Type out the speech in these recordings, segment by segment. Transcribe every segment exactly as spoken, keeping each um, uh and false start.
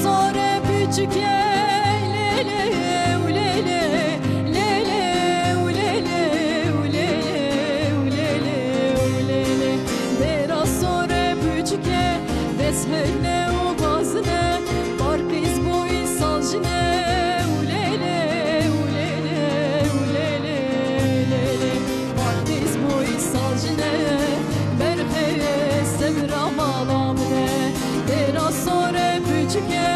Sore küçüke lele u lele, lele u lele, u lele u lele, u lele. Dera sore küçüke, des heyne u bazine, parkiz boy salcine, u lele, u lele, u lele, lele. Parkiz boy salcine, berxe sevra mala mine. Dera sore küçüke,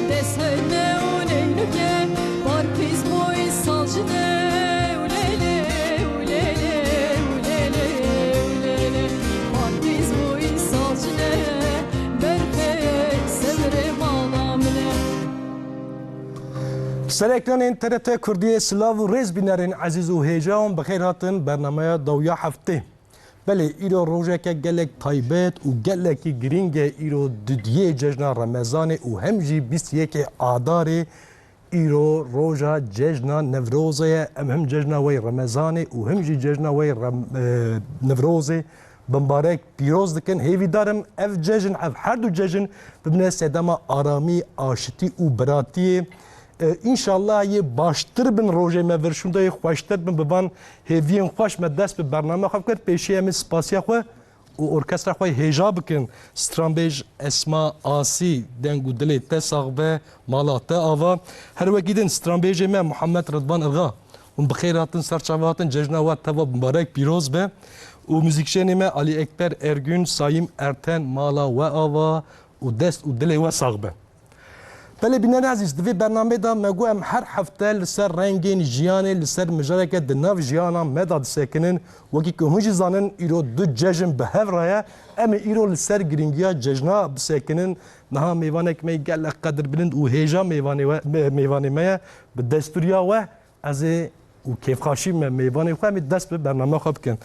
des heyne u leyluke, parkiz boy salcine, u lele, u lele, u lele, u lele. Parkiz boy salcine, berxe sevre mala mine. Ser ekranên T R T Kurdiyê silav û rêz bînerên ezîz û hêja wan bi xêr hatin bernameya dawiya heftê. Belê, îro rojeke gelek taybet û gelekî girîng e, îro dudiyê cejna Remezanê û hem jî bîst û yekê Adarê îro roja cejna Newrozê ye. Em him cejna wey Remezanê û him jî cejna wey Rem-, e, Newrozê bimbarek pîroz dikin. Hêvîdar im ev cejn, ev her du cejn bibine sedema aramî, aşitî û biratiyê. E, înşallah yê baştir bin rojê me vir, şûnde yê xweştir bin, bi van hêviyên xweş me dest bi bername xwe bikir. Pêşî em ê spasiya xwe û orkestra xwe hêja bikin. Stranbêj Esma Asî, deng û dilê te sax be, mala te ava. Her wekî din stranbêjê me Muhammed Ridvan Ixa. Hûn bi xêr hatin, ser çava hatin, cejna we teva mubarek pîroz be. Û muzîkjenê me Alî Ekber Ergün, Sayîm Erten, mala we ava û dest û dilê we sax be. Belê bînerên ezîz, di vê bernameyê de me got em her hefte li ser rengên jiyanê, li ser mijareke di nav jiyana me de disekinin. Wekî ku hûn jî zanin, îro du cejn bi hev re ye. Em ê îro li ser girîngiya cejna bisekinin. Niha mêvanek me yê gelek qedirbilind û hêja mêvanê we, me-, mêvanê me ye. Bi destûriya we ez ê û kêfxaşî me mêvanê xwe, em ê dest bi bername xwe bikin.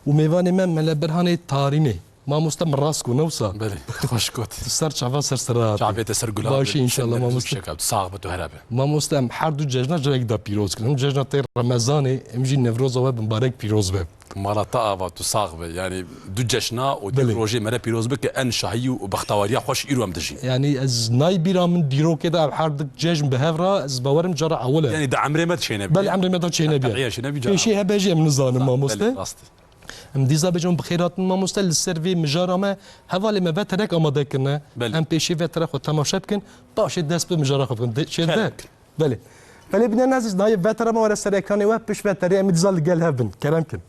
Û mêvanê me Mele Birhanê Tarînê. Mamoste, min rast got, ne wisa? Belê, xweş got. Tu ser çava ser sera hatî. Çavê te ser gulan. Baş î înşallah, mamoste. Sax be, tu here be. Mamoste, em her du cejna carek da pîroz kirin. Him cejna te Remezanê, him jî Newroza we bimbarek pîroz be. Mala te ava, tu sax be. Yanî du cejna û du rojê me re pîroz be ke en şahî û bextewariya xweş îro em dijîn. Yanî ez nayê bîra min dîrokê de ev her du cejn bi hev re, ez bawerim cara ewil e. Yanî di emrê me de çênebî. Belê, emrê me de çênebî. Qet'iyen çênebî. Pêşî hebe jî em nizanin, mamoste. Belê, rast e. Em dîsa bêjin bi xêr hatin mamoste, li ser vê mijara me hevalê me veterek amade kirine. Belê. Em pêşî vetera xwe temaşe bikin, paşê dest bi mijara xwe bikin. De-, şêr de? Belê. Belê bînerên ezîz, nayê vetera me were ser ekranê we, pişt veterê em ê dîsa li gel hev bin. Kerem kin.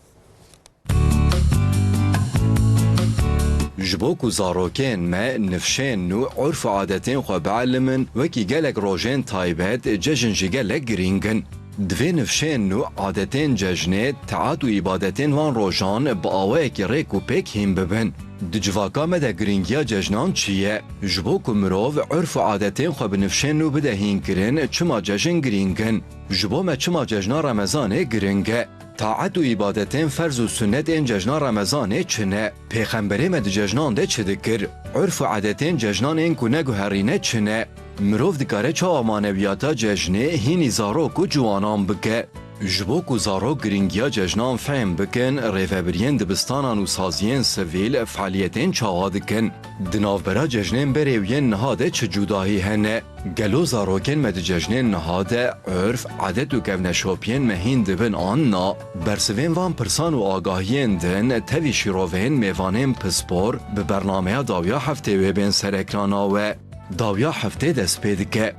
Ji bo ku zarokên me nifşên nû, urf û adetên xwe bielimin, wekî gelek rojên taybet, cejn jî gelek girîng in. Divê nifşên nû, adetên cejnê, taat û îbadetên van rojan bi awayekî rêk û pêk hîn bibin. Di civaka me de girîngiya cejnan çi ye? Ji bo ku mirov urf û adetên xwe bi nifşên nû bide hînkirin, çima cejn girîng in? Ji bo me çima cejna Remezanê girîng e? Taet û îbadetên ferz û sunnet ên cejna Remezanê çi ne? Pêxemberê me di cejnan de çi dikir? Urf û edetên cejnan ên ku neguherîne çi ne? Mirov dikare çawa manewiyata cejnê hînî zarok û ciwanan bike? Ji bo ku zarok girîngiya cejnan fehm bikin, rêvebiriyên dibistanan û saziyên sivîl fealiyetên çawa dikin? Di navbera cejnên berê û yên niha de çi cudahî hene? Gelo zarokên me di cejnên niha de urf, edet û kevneşopiyên me hîn dibin an na? Bersivên van pirsan û agahiyên din tevî şîroveyên mêvanên pispor bi bernameya dawiya heftê wê bên ser ekrana we. Dawiya heftê dest pê dike.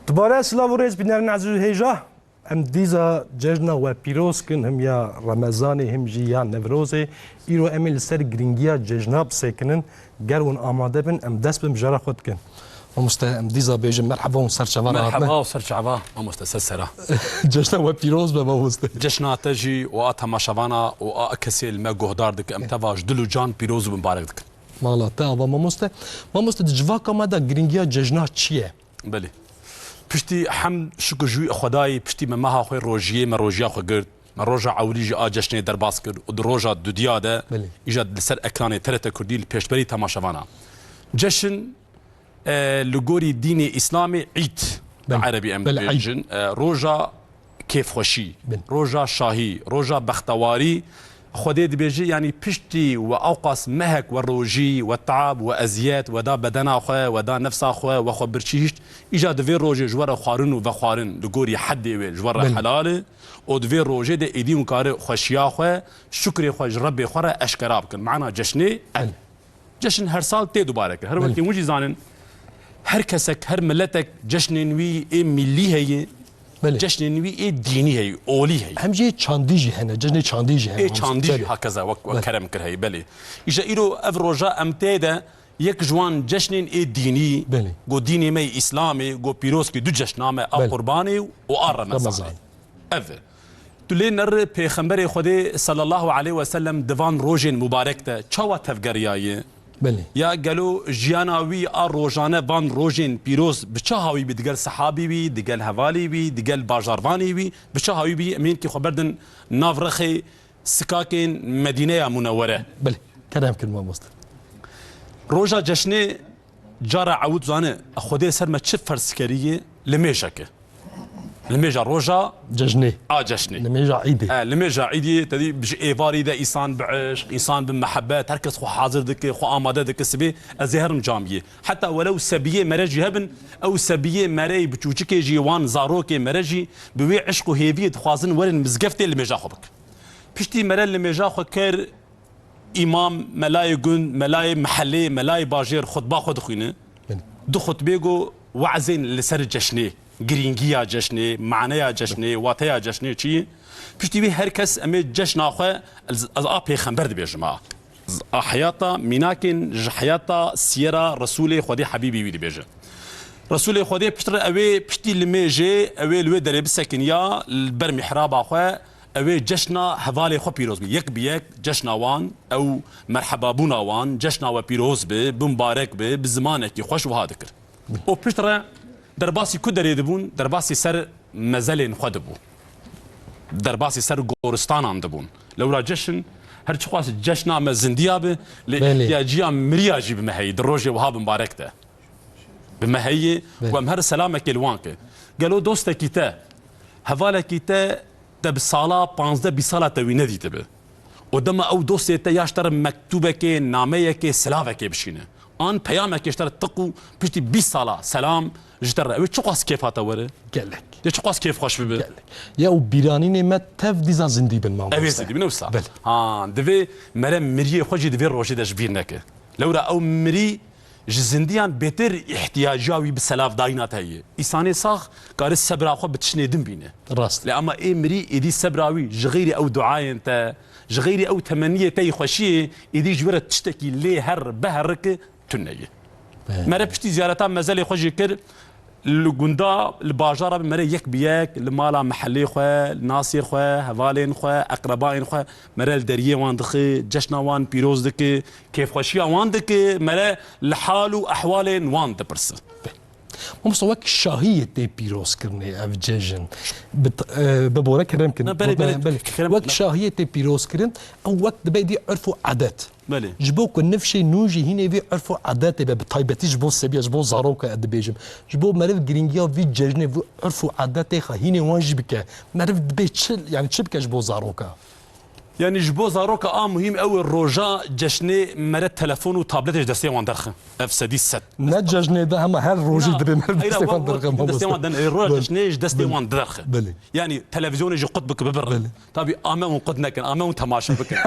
Dubare silav û rêz bînerên ezîz û hêja. Em dîsa cejna we pîroz kin, him ya Remezanê, him jî ya Newrozê. Îro em ê li ser girîngiya cejna bisekinin. Ger hûn amade bin, em dest bi mijara xwe dikin. Mamoste, em dîsa bêjin merheba hûn ser çava re hatine. Merheba û ser çava, mamoste, ser sera. Cejna we pîroz be, mamoste. Cejna te jî û a temaşevana û a kesê li me guhdar dike, em teva ji dil û can pîroz û mibarek dikin. Mala te ava, mamoste. Mamoste, di civaka me de girîngiya cejna çi ye? Belê. Piştî hemd şukir ji wî Xwedayê, piştî me meha xwe rojiyê, me rojiya xwe girt. Me roja ewilî jî a ceşnê derbas kir û di roja dudiya de, belê, îja li ser ekranê T R T Kurdî li pêşberî temaşevana. Ceşn, e, li gorî dînê Îslamê Îd, bi, belê, erebî em, belê, dibêjin, e, roja kêfxweşî, belê, roja şahî, roja bextewarî, Xwedê dibêje, yanî piştî we ewqas mehek we rojî, we teab, we eziyet, we da bedena xwe, we da nefsa xwe, we xwe birçî hişt, îja di vê rojê ji we re xwarin û vexwarin li gorî heddê wê ji we re Belê. helal e û di vê rojê de êdî hûn kare xweşiya xwe, şukrê xwe ji Rebbê xwe re eşkera bikin. Mana ceşnê ev. Belê. Ceşn her sal tê dubare kir. Her Belê. wekî hûn jî zanin, her kesek, her miletek ceşnên wî ê millî heye, Belê. ceşnên wî ê dînî heye, olî heye. Hem jî çandî jî hene, cejnê çandî jî hene. Ê çandî jî Belê. hakeza wek, wek Belê. kerem kir heye, belê. Îja îro ev roja em tê de yek ji wan ceşnên ê dînî, Belê. go dînê me yê Îslamê, go pîroz kî du ceşna me, a Belê. Qurbanê û a Remezanê. Remezan. Ev e. Tu lê nere Pêxemberê Xwedê sallallahu aleyhi ve sellem di van rojên mubarek de çawa tevgeriyaye? Belê. Ya gelo jiyana wî a rojane van rojên pîroz bi çi hawî bî digel sehabî wî, digel hevalî wî, digel bajarvanî wî, bi çi hawî bî? Em hînkî xwe berdin nav rexê sikakên Medîneya Munewwere. Belê. Kerem kir mamoste. Roja ceşnê cara ewt zane, Xwedê ser me çi ferz kiriye? Limêjeke. Limêja roja Cejnê. a ceşnê. Limêja îdê. E, limêja îdê, te dî ji êvarî de însan bi eşq, însan bi mehebet, her kes xwe hazir dike, xwe amade dike sibê, ez ê herim camiyê. Heta welew sebiyê mere jî hebin, ew sebiyê merey biçûçikê jî wan zarokê mere jî bi wê eşq û hêviyê dixwazin werin mizgeftê limêja xwe bikin. Piştî mere limêja xwe kir, Îmam, melayê gund, melayê mehellê, melayê bajêr xutba xwe dixwîne. Belê. Du xutbê go wazên li ser ceşnê, girîngiya ceşnê, maneya ceşnê, wateya ceşnê çi ye? Piştî wî her kes em ê ceşna xwe, ez, ez a pêxember dibêjim ha. A heyata mînakên ji heyata siyera Resûlê Xwedê Hebîbî wî dibêje. Resûlê Xwedê piştre ew ê piştî limêjê, ew ê li wê derê bisekiniya, li ber mihraba xwe, Ew ê ceşna hevalê xwe pîroz be. Yek bi yek ceşna wan, ew merhebabûna wan, ceşna we pîroz be, bimbarek be, bi zimanekî xweş wiha dikir. Û piştre derbasî ku derê dibûn? Derbasî ser mezelên xwe dibû. Derbasî ser goristanan dibûn. Lewra ceşn her çiqas ceşna me zindiya be, lê Belê. ihtiyaciya miriya jî bi me heyî. Di rojê wiha bimbarek de. Bi me heyî Belê. û em her selamekê li wan ke. Gelo dostekî te, hevalekî te, te bi sala panzdeh bîst sala te wî nedîtibe. Û dema ew dostê te ya ji te re mektûbekê, nameyekê, silavekê bişîne. An peyamekê ji te re tiq û piştî bîst sala selam ji te re. Ew ê çiqas kêfa te were? Gelek. Ê çiqas kêfxweş bibe? Gelek. Ya û bîranînê me tev dîza zindî bin, mamoste. Ew ê zindî bin, ew sa. Belê. Ha, divê mere miriyê xwe jî di vê rojê de ji bîr neke. Lewra ew mirî ji zindiyan bêtir îhtiyaciya wî bi selavdayîna te heye. Îsanê sax kare sebra xwe bi tiştê din bîne. Rast. Lê ama ê mirî êdî sebra wî ji xeyrî ew duayên te, ji xeyrî ew temenniyê te yî xweşiyê, êdî ji we re tiştekî lê her biherike tune ye. He. Mere piştî ziyareta mezelê xwe jî kir, li gunda, li bajara bi mere yek bi yek, li mala mehellê xwe, li nasê xwe, hevalên xwe, eqrebayên xwe, mere li deriyê wan dixe, ceşna wan pîroz dike, kêfxweşiya wan dike, mere li hal û ehwalên wan dipirse. Mamoste, wek şahiyê tê pîrozkirinê ev cejn. Bi t-, e, bi bore kerem kirin. Na, belê, belê, belê. Kerem, wek na. Şahiyê tê pîrozkirin, ew wek dibe dî urf û edet. Belê. Ji bo ku nifşê nû jî hînê vî urf û edetê be, bi taybetî ji bo sebiya, ji bo zaroka ez dibêjim. Ji bo meriv girîngiya vî cejnê, vî urf û edetê xwe hînê wan jî bike. Meriv dibê çi, yani çi bike ji bo zaroka? Yani ji bo zaroka a muhîm ew e roja ceşnê mere telefon û tabletê ji destê wan derxe. Ev sedî sed. Ne cejnê de hema her rojî dibê meriv destê wan derxe. Destê wan den, e, roja ceşnê ji destê wan derxe. Belê. Yani televizyonê jî qut bike bibirre. Belê. Tabî ame hûn qut nekin, ame hûn temaşe bikin.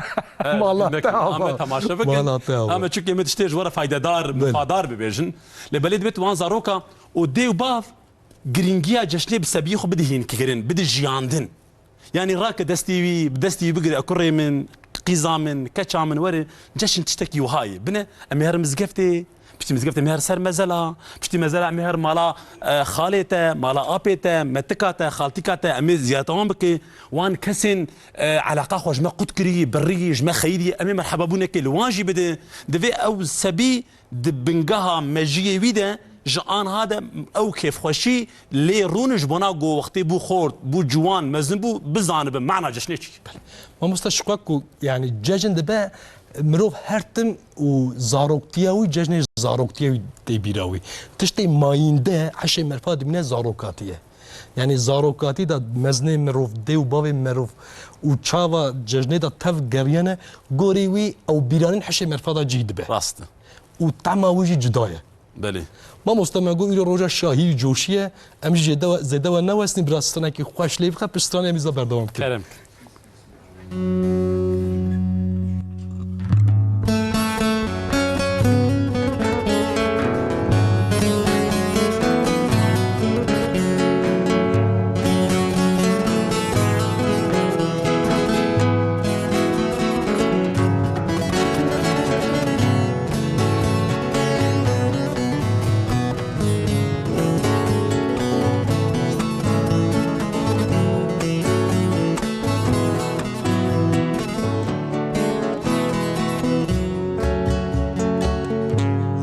Mala te ava. Ame temaşe bikin. Mala te ava. Ame çunke me tiştê ji we re faydedar, mifadar bibêjin. Lê belê dibêt wan zaroka û dê û bav girîngiya ceşnê bi sebiyê xwe bide hînkirin, bide jiyandin. Yanî rake destî wî, bi destî wî bigire, kurê min, qîza min, keça min were, ceşn tiştekî wiha ye. Bine, em ê herin mizgeftê, piştî mizgeftê em ê her ser mezela, piştî mezela em ê her mala, e, xalê te, mala apê te, metika te, xaltîka te, em ê ziyareta wan bike. Wan kesên, e, eleqa xwe ji me qut kirî, birî, ji me xeyîdî, em ê merhebabûnekê li wan jî bide. Divê ew sebî di bingeha mejiyê wî de, ji anha de ew kêfxweşî lê rûne ji bona ku wextê bû xort, bû ciwan, mezin bû, bizanibe mana cejnê çi ye. Mamoste, ji xwe ku, yani, cejn dibe, mirov her tim û zaroktiya wî, cejnê zaroktiya wî tê bîra wî. Tiştê mayînde, eşê merfa dimîne zarokatî ye. Yani zarokatî de mezinê mirov, dê û bavê mirov û çawa cejnê de tev geriyene, gorî wî ew bîranîn hişê merfa de cî dibe. Rast e. Û tema wî jî cuda ye. Belê. Mamoste, me got îro roja şahî û coşî ye, em jî jê de we, zêde we newesnî, biraz stranekî xweş lê bixe, pişt stranê em îza berdewam bikin. Kerem.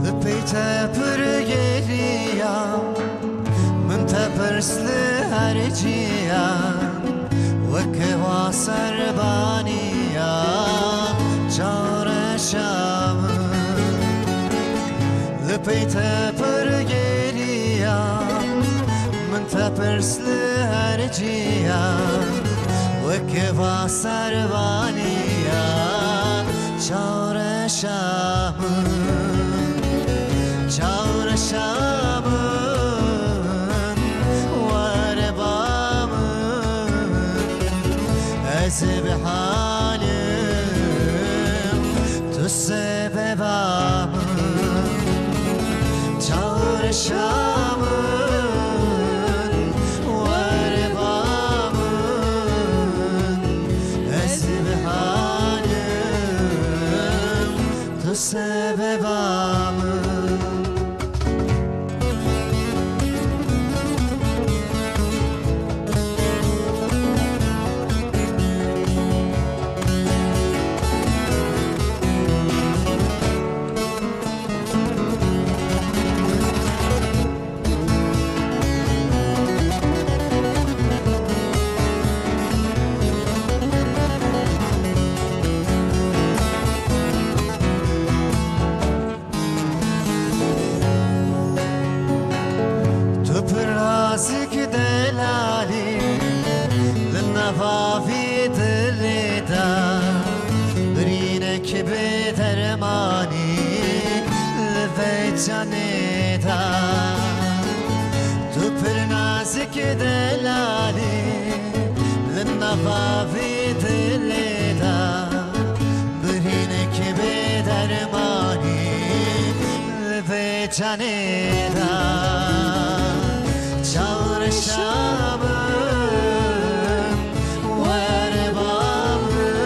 Li pey te pir geriyam, min te pirs li her ciyan, weke va serbaniya çareşa min. Li pey te pir geriyam, min te pirs li her ciyan, weke va serbaniya çareşa min, çareşa min, were ba min, ez bi halim, tu sebeba min, çareşa min, were ba min, ez bi halim, tu sebeba min. Tu pir nazik delalî, li nava vî dilê de, birînek bê dermanî li vê canê de. Tu pir nazik delalî, li nava vî dilê de, birînek bê dermanî li vê canê de. Çareşa min, were ba min,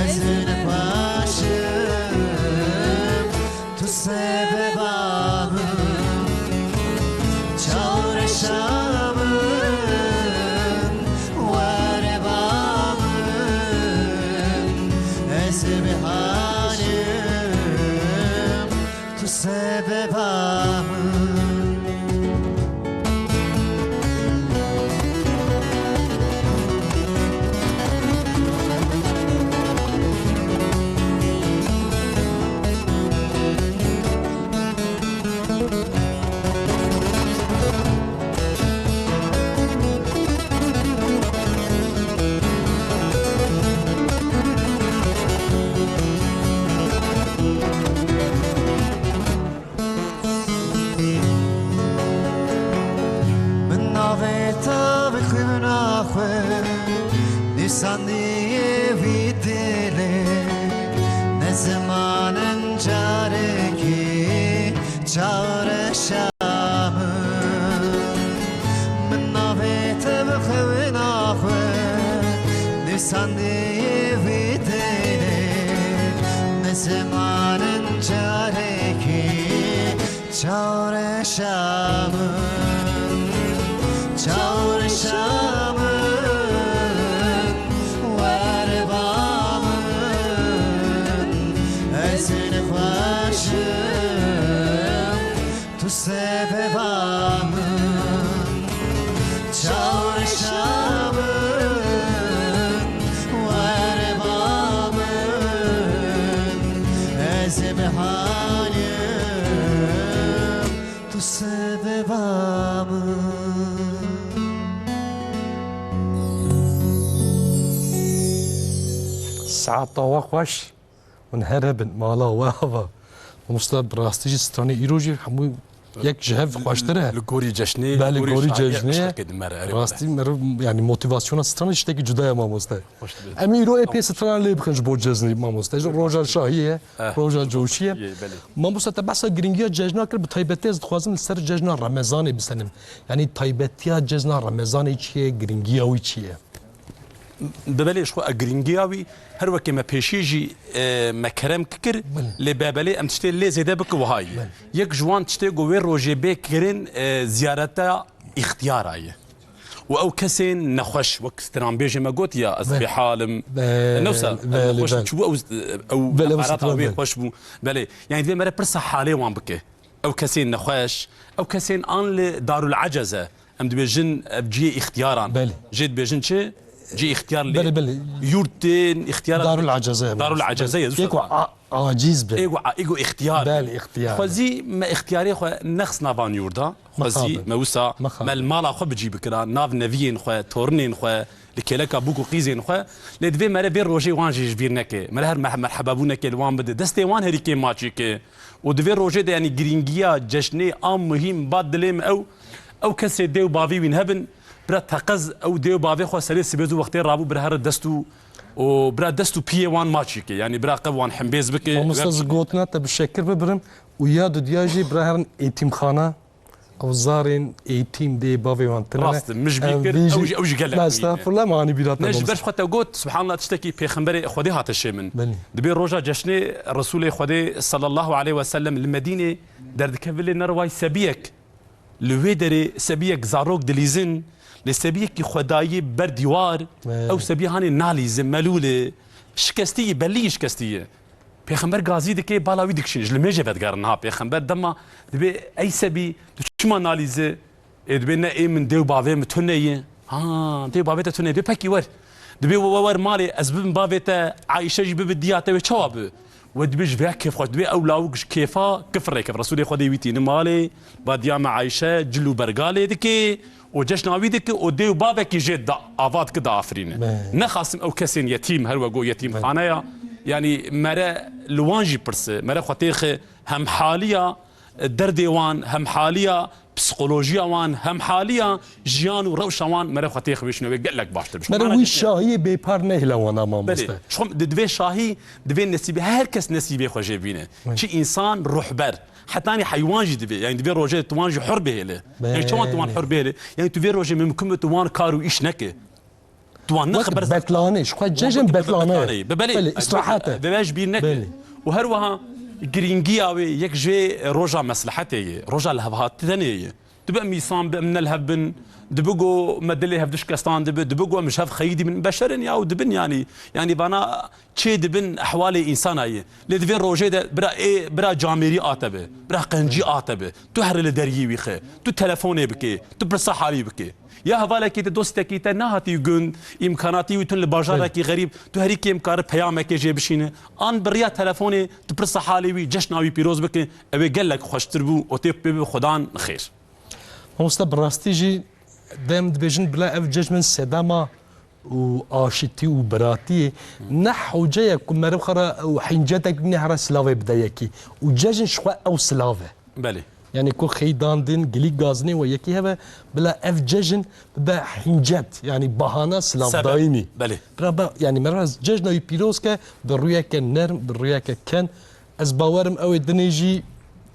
ez nexweş im, tu sebeba min, çareşa min, were ba min, ez bi halim, tu sebeba min. Min navê te bi xwîna xwe nivîsandiye vî dilê, ne zimanin carekî çareşa min. Min navê te bi xwîna xwe nivîsandiye vî dilê, ne zimanin carekî çareşa min, çareşa min, were ba min, ez nexweş im, tu sebeba min, çareşa min, were ba min, ez bi halim, tu sebeba min. Heta we xweş. Hûn her hebin, mala we ava. Mamoste, bi rastî jî stranê îro jî hemû yek ji hev xweştir e. Li gorî cejnê, Belê, li gorî gorî şahiyê cejnê. Qiştekê di me re, erê Rastî wele. Meriv, yani motivasyona strana tiştekî cuda ye mamoste. Xweş dibe. Em îro ê pê strana lê bixin ji bo cejnê mamoste. Ji roja şahî ye, Eh. roja coşî ye. Yê, belê. Mamoste, te behsa girîngiya cejna kir, bi taybetî ez dixwazim li ser cejna Remezanê bisenim. Yani taybetiya cejna Remezanê çi ye, girîngiya wî çi ye? Bi belê ji xwe, e, girîngiya wî her wekê me pêşî jî, e, me kerem kir, Belê. lê bebelê em tiştê lê zêde bike wiha ye. Belê. Yek ji wan tiştê ku wê rojê bê kirin, e, ziyareta îxtiyara ye. Û ew kesên nexweş, wek stranbêjê me got ya, ez Belê. bêhal im. Belê, Newsa, belê, nexweş belê. çû ew, ew Belê, ew neqarata stran wê belê. xweş bû. Belê, yani divê me re pirsa halê wan bike. Ew kesên nexweş, ew kesên an li Darul Eceze, em dibêjin ev cihê îxtiyaran. Belê. Jê dibêjin çi? Cihê îxtiyar lê Belê, belê. yurt tên îxtiyara Darul Eceze, Darul belê. Eceze ye, Yek usta. a-, aciz be. Êgo, êgo îxtiyar. Belê, îxtiyar. Xwezî me îxtiyarê xwe nexsna van yurda. Xwezî Mexabe. me wisa Mexabe. me li mala xwe bi cî bikira, nav neviyên xwe, torinên xwe, li kêleka bûk û qîzên xwe. Lê divê me re vê rojê wan jî ji bîr neke. Me re her meh-, merhebabûnekê li wan bide. Destê wan herî kêm maçî ke. Û di vê rojê de, yanî girîngiya ceşnê a muhîm ba dilê min ew, ew kesê dê û bavê wîn hebin, bira teqez ew dê û bavê xwe serê sibê zû wextê rabû bira here dest û, û bira dest û piyê wan maçî ke. Yanî bira qev wan hembêz bike. Mamoste, ez gotina te bi şekir bibirim û ya dudiya jî bira herin êtîmxana, ew zarên êtîm dê bavê wan tine ne. Rast, min ji bîr Em kir, vî ew jî, ew jî gelek Me muhîm e. estexfirullah, me anî bîra te Ne, ji mamoste. ber xwe te got, subhanallah, tiştekî pêxemberê Xwedê hate şê min. Belê. Dibê roja ceşnê Resûlê Xwedê sallallahu aleyhi ve sellem li Medînê derdikeve lê nerway sebiyek. Li wê derê sebiyek zarok dilîzin, lê sebiyekî xwedayî ber dîwar, Belê. ew sebiya hanê nalîze, melûl e, şikestî ye, bellî şikestî ye. Pêxember gazî dike, bala wî dikişîne, ji limêjê vedigerin niha. Pêxember dema dibê ey sebî, tu çima nalîze? Ê dibê ne ê min dê û bavê min tune ye. Ha, dê û bavê te tune ye. Dibê pekî wer. Dibê we, we wer malê, ez bibim bavê te, Ayşe jî bibe diya te, wê çawa bi? We dibê ji vêya kêfxweş, dibê ew lawik ji kêfa kifrê kef. Resûlê Xwedê wî tîne malê, ba diya me Ayşe cil û berga lê dike û ceşna wî dike û dê û bavekî jê da, ava dike, diafirîne. Me. Nexasim ew kesên yetîm, her we got yetîmxane ya. Yanî mere li wan jî pirse, mere xwe têxe hemhaliya derdê wan, hemhaliya psîkolojiya wan, hemhaliya jiyan û rewşa wan mere xwe têxivêjine wê gelek baştir biçin. Mere Mana wî çi? şahiyê bêpar nehêle wana mamoste. Belê. Çi xwe di, divê şahî, divê nesîbê, her kes nesîbê xwe jê bîne. Belê. Çi însan ruhber. Hetanî heywan jî divê. Yani divê rojê tu wan jî hur bihêle. Yani çawan tu wan Belê. hur bihêle? Yani tu vê rojê mimkun be tu wan kar û îş neke. Tu wan Wek nexe berza. betlanê, ji xwe cejin Wek betlane. betlaneyê. Be belê, Belê, îstirahat e. Veve ji bîr neke. Belê. Û her wiha girîngiya wê yek jê roja meslehetê ye, roja lihevhatinê ye. Dibe em îsan bi em ne li hev bin, dibe go me dilê hevdu şikestan dibe, dibe go em ji hev xeyidî bin. Beşer in ya û dibin yanî. Yanî vana çê dibin ehwalê însana ye. Lê di vê rojê de bira ê, bira camêrî a te be, bira qencî a te be. Tu here li deriyê wî xe, tu telefonê bike, tu pirsa halî bike. Ya hevalekî te, dostekî te nehatî gund, îmkanatî wî tune li bajarekî Belê. xerîb, tu herî kêm kare peyamekê jê bişîne. An bi riya telefonê tu pirsa halê wî, ceşna wî pîroz bike, ew ê gelek xweştir bû û tê pê bi Xudan xêr. Mamoste, bi rastî jî dem dibêjin bila ev cejn bin sedema û aşitî û biratiyê. Ne hewce ye ku meriv xwe re û hîncetek bîne here silavê bide yekî. Û cejn ji xwe ew silav e. Belê. Yani ku xeydan din, gilî gazinê we yekî heve, bila ev cejn bibe hîncet, yani bahana silavdayînî. Sebep. Belê. Bira be, yani meriv cejna wî pîroz ke, bi rûyeke nerm, bi rûyeke ken, Ez bawerim ew ê dinê jî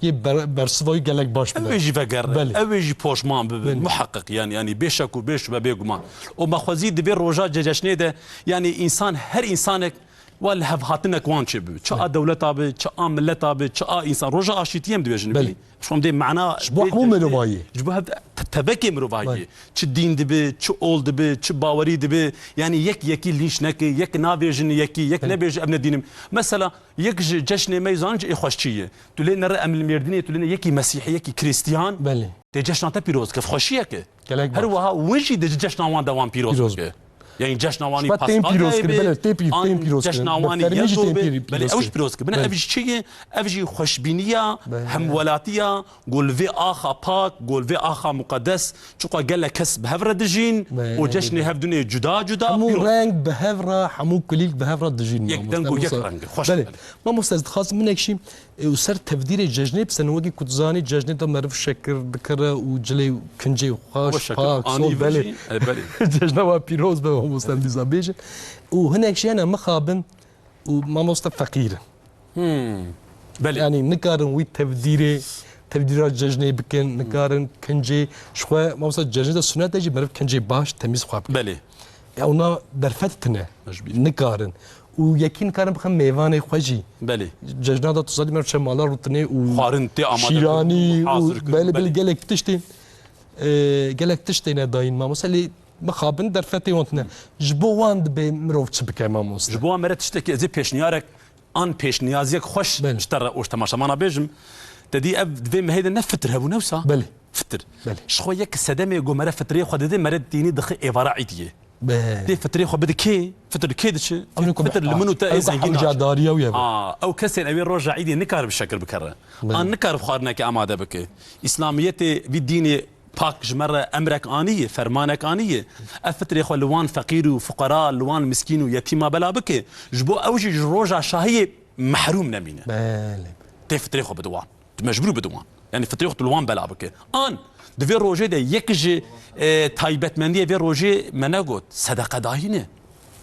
yê ber-, bersiva wî gelek baş bibe. Ew ê jî vegerre, Belê. ew ê jî poşman bibe. Belê. Muheqeq yani, yani bêşek û bêşube bêguman. Û me xwezî di vê roja ce-, ceşnê de, yani însan, her însanek wa li hev hatinek wan çêbibe. Çi a Belê. dewleta be, çi a mileta be, çi a însan. Roja aşîtiyê em dibêjin Belê. vî. Ji xwe em dê mana Ji bo bê hemû ceşnê, mirovayî. ji bo hev te-, tevekê mirovayî. Belê. Çi dîn dibe, çi ol dibe, çi bawerî dibe. Yani yek yekî lîş neke, yek navêjin yekî, yek Belê. nebêje ev ne dînim. Mesela Yek ji ceşnê me zanin ê xweşçî ye. Tu lê nere em li Mêrdînê, tu lê ne yekî mesîhî, yekî krîstiyan. Belê. Tê ceşna te pîroz ke, xweşiyeke. Gelek Her baş. wiha win jî di ceşna wan de wan pîroz Pîroz bike. Yani cejna wan ê Paskal pîroz kirin, belê, tê pî-, an tê pîroz kirin. Cejna wan ê Yezdo be, belê, ew jî pîroz kirin. Belê, ev jî çi ye? Ev jî xweşbîniya hemwelatiya ku li vê axa pak, ku li vê axa muqedes, çiqa gelek kes bi hev re dijîn û cejnê hevdûnê cuda cuda pîroz. Hemû reng bi hev re, hemû kulîlk bi hev re dijîn, mamoste. Yek deng û yek reng. Xweş. Belê. Mamoste, ez dixwazim hinek jî, e, û ser tevdîrê cejnê bisenim, wekî ku tu zanî, cejnê de meriv şekir dikire û cilê kincê xweş, pak, sol, belê. Cejna we pîroz be, mamoste, em dîsa bêjin. Û hinek jî hene mixabin û mamoste feqîr in. Hmm. Belê. Yanî nikarin wî tevdîrê, tevdîra cejnê bikin, nikarin kincê. Ji xwe, mamoste, cejnê de sunet e jî meriv kincê baş, temîz xwe bike. Belê. Ya, ona derfet tine. Nikarin. Û yekî nikarin bixin mêvanê xwe jî. Belê. Cejna de tu zanî meriv çe mala rûtinê û xwarin tê amade kirin û şîranî û hazir kirin, belê, belê, belê, gelek tiştên, e, gelek tiştê ne dayîn, mamoste, lê mixabin derfetê wan tune. Ji bo wan dibe mirov çi bike, mamoste? Ji bo wan mere tiştekî ez ê pêşniyarek an pêşniyaziyek xweş ji te re û ji temaşevana bêjim. Te dî ev di vê mehê de ne fitir hebû, ne wisa? Belê. Fitir. Belê. Ji xwe yek sedemê ku mere fitirê xwe dide, mere dînî dixe êvara îdiyê. Belê. Tê fitirê xwe bide kê? Fitir li kê diçe? Fitir li min û te ê zengîn naçe. Ha, ew kesên ew ê roja îdê nikare bi şekir bikere. Belê. An nikare bi xwarinekê amade bike. Îslamiyetê vî dînê pak ji me re emrek aniye, fermanek aniye. Ev fitrê xwe li wan feqîr û fuqera, li wan miskîn û yetîma bela bike. Ji bo ew jî ji roja şahiyê mehrûm nemîne. Belê. Tê fitrê xwe bide wan. Tu mecbûr bide wan. Yanî fitrê xwe tu li wan bela bike. An di vê rojê de yek ji, e, taybetmendiyê vê rojê me negot, sedeqedayîn e.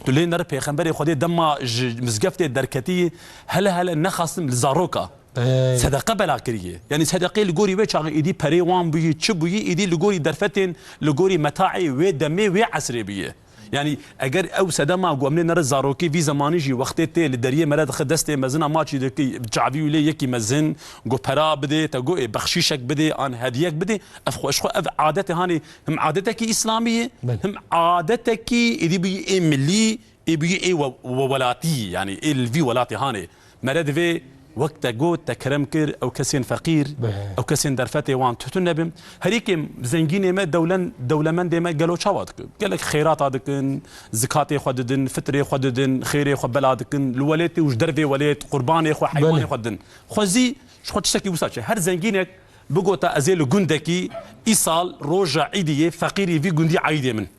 Tu lê nere Pêxemberê Xwedê dema ji mizgeftê derketî, hele hele nexastim li zaroka. Ey. Sedeqe bela kiriye. Yanî sedeqê li gorî wê çaxê êdî perê wan bûyî, çi bûyî, êdî li gorî derfetên, li gorî metaê wê demê, wê esrê bûye. Yanî eger ew sedema ku em lê nere zarokê vî zemanî jî wextê tê li deriyê mere dixe destê mezina maçî dike, çavî wî lê yekî mezin, ku pera bidê, te got ê bexşîşek bidê, an hediyek bidê, ev xwe, ji xwe ev adetê hanê him adetekî îslamî ye, him adetekî êdî bûyî ê milî, ê bûyî ê we-, we-, welatî, yanî ê li vî welatê hanê. Mere divê wek te got, te kerem kir, ew kesên feqîr, ew kesên derfetê wan tune nebin. Herî kêm zengînê me, dewlen-, dewlemendê me gelo çawa dikin? Gelek xêrata dikin, zikatê xwe didin, fitrê xwe didin, xêrê xwe bela dikin, li welêtê û ji dervê welêt qurbanê xwe, heywanê xwe didin. Xwezî ji xwe tiştekî wisa çi? Her zengînek bigota ez ê li gundekî îsal roja îdî yê feqîrî vî gundî aîdê min.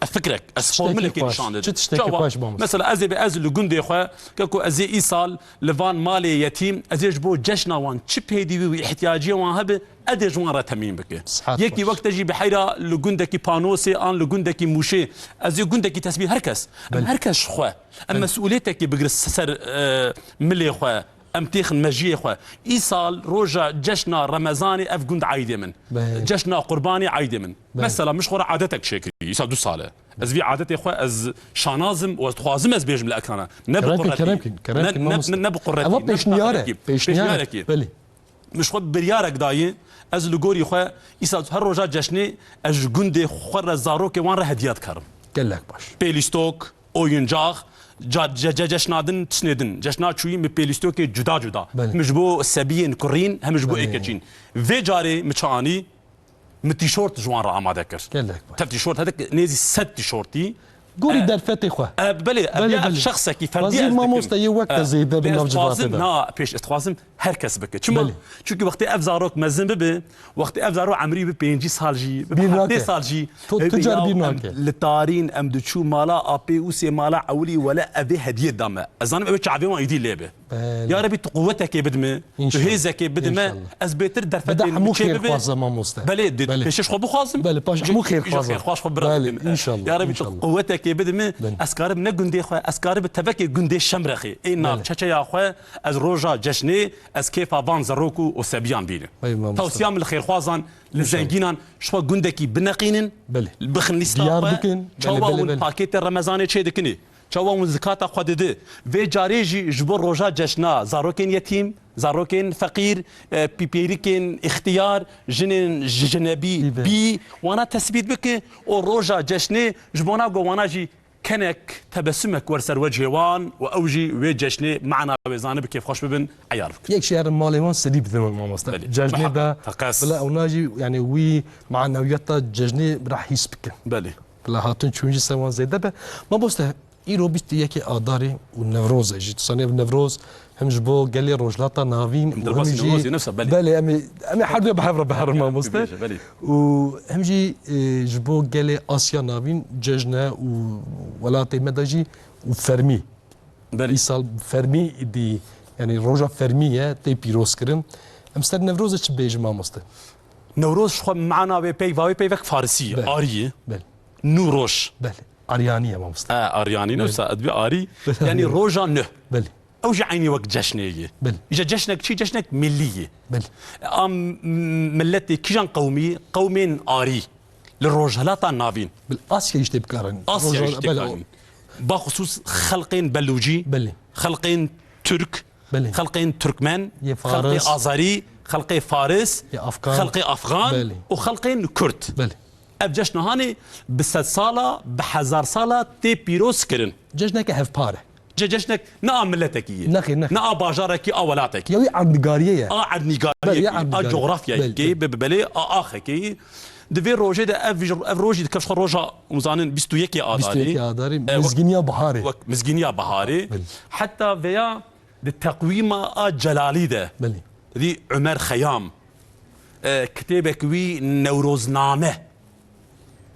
Ev fikrek, ez formulekê nîşan didim. Çi tiştekî xweş, mamoste. Mesela ez ê bi ez li gundê xwe, keko ez ê îsal li van malê yetîm, ez ê ji bo ceşna wan çi pêdivî û îhtiyaciyê wan hebe, ez ê ji wan re temîn bike. Yekî wek te jî bi heyra li gundekî Panosê an li gundekî Mûşê, ez ê gundekî tesbîh her kes. Em her kes ji xwe. Em mesûlîyetekê bigire ser, e, milê xwe. Em têxin mejiyê xwe. Îsal roja ceşna Remezanê ev gund aîdê min. Belê. Ceşna Qurbanê aîdê min. Belê. Mesela min ji xwe re adetek çêkirî. Îsal du sal e. Ez vî adetê xwe ez şanazim û ez dixwazim ez bêjim li ekrana. Ne bi quretî. Kerem kin, kerem kin, kerem kin, mamoste. Ne, ne bi quretî, ne bi pêşniyar e. Pêşniyar e. Pêşniyarekî. Belê. Min ji xwe biryarek dayî, ez li gorî xwe îsal her roja ceşnê ez ji gundê xwe re zarokê wan re hediya dikarim. Gelek baş. Pêlîstok, oyuncak, ca-, ce-, ce-, ceşna din, tiştê din. Ceşna çûyî min pêlîstokê cuda cuda. Belê. Min ji bo sebiyên kurîn, hem ji bo ê keçîn. Vê carê min çi anî, min tîşort ji wan re amade kir. Gelek baş. Tev tîşort, hedek nêzî sed tîşortî. Gorî derfetê xwe. E, belê, belê, ev şexsekî ferdî ez dikim. Mamoste yê wek te zêde bi nav civatê de. Na, pêş ez dixwazim her kes bike. Çima? Belê. Çunkî wextê ev zarok mezin bibe, wextê ev zarok emrî bi pêncî sal jî, bi heftê sal jî, tu, tu car bîr nake. Li tarîn em diçû mala apê û sê mala ewilî wele evê hediyê da me. Ez zanim ew çavê wan êdî lê be. Belê. Ya Rebî tu quwetekê bidime, tu hêzekê bidime, ez bêtir derfetê min çê bibe. Belê, pêşiş xwe bixwazim. Belê, paş hemû xêrxwaz xwe bira. Belê, înşallah. Ya Rebî tu quwetekê bidime, ez karim ne gundê xwe, ez karim bi tevekê gundê Şemrexê. Ê nav çeçeya xwe, ez roja ceşnê, ez kêfa van zerok û, û sebiyan bînim. Tewsiya min li xêrxwazan, li zengînan, ji xwe gundekî bineqînin, bixin lîsta xwe, çawa hûn pakêtê Remezanê çê dikinê, çawa hûn zikata xwe didi. Vê carê jî ji bo roja ceşna zarokên yetîm, zarokên feqîr, e, pîpêrikên îxtiyar, jinên ji-, jinebî bî, wana tesbît bike û roja ceşnê ji bona ku wana jî kenek tebesumek wer ser wecihê wan û ew jî wê ceşnê mana wê zanibe kêfxweş bibin, eyar bikin. Yek jî herin malê wan sedî bidin, mamoste. Belê. Ceşnê de bila ewna jî, yani, wî manewiyeta ceşnê bila hîs bikin. Belê. Lê hatin çûn jî ser wan zêde be. Mamoste, îro bîst û yekê Adarê û Newroz e jî. Tu zanî ev Newroz hem ji bo gelê Rojhilata Navîn û hem Derbasî jî Newrozê nefsa, belê. Belê, em ê, em ê her duya bi hev re biherin, mamoste. Bêje, belê. Û hem jî, e, ji bo gelê Asya Navîn cejn e û welatê me de jî û fermî. Belê. Îsal fermî dî, yanî roja fermî ye, tê pîrozkirin. Em ser Newrozê çi bêjin, mamoste? Newroz ji xwe mana wê peyva wê peyvek farisî ye, Belê. Arî ye. Belê. Nû roj. Belê. Aryanî ye, mamoste. E, Aryanî ne, Belê. Wisa edbî Arî. Belê. Yanî roja nuh. Belê. Ew jî eynî wek ceşnê ye. Belê. Îja ceşnek çi? Ceşnek millî ye. Belê. A m-, milletê kîjan qewmî? Qewmên Arî. Li Rojhilata Navîn. Bil Asya îşte bikarin. Asya Roja-, îşte belê, o- bikarin. Baxusûs xelqên Belûcî, Belê. Xelqên Tirk, Belê. Xelqên Tirkmen, Yê xelqê Faris. Azerî, xelqê Faris, Yê Afgan. Xelqê Afgan Belê. Û xelqên Kurd. Belê. Ev ceşna hanê bi sedsala, bi hezarsala tê pîroz kirin. Cejneke hevpar e. Ce-, ceşnek ne a miletekî ye. Nexê, nexê. Ne a bajarekî, a welatekî. Ya wî erdnigariyê ye. A erdnigariyekî, Belê, ya a erdnigariyê. Coğrafyayekî, Belê, belê. Be-, belê, a axekî. Di vê rojê de ev, ev rojî dikeve ji xwe roja, hûn zanin, bîst û yekê Adarê. Bîst û yekê Adarê, E, wek, mizginiya biharê. Wek mizginiya biharê. Belê. Heta veya di teqwîma a Celalî de, Belê. Dî Umer Xeyam, e, kitêbek wî Newrozname.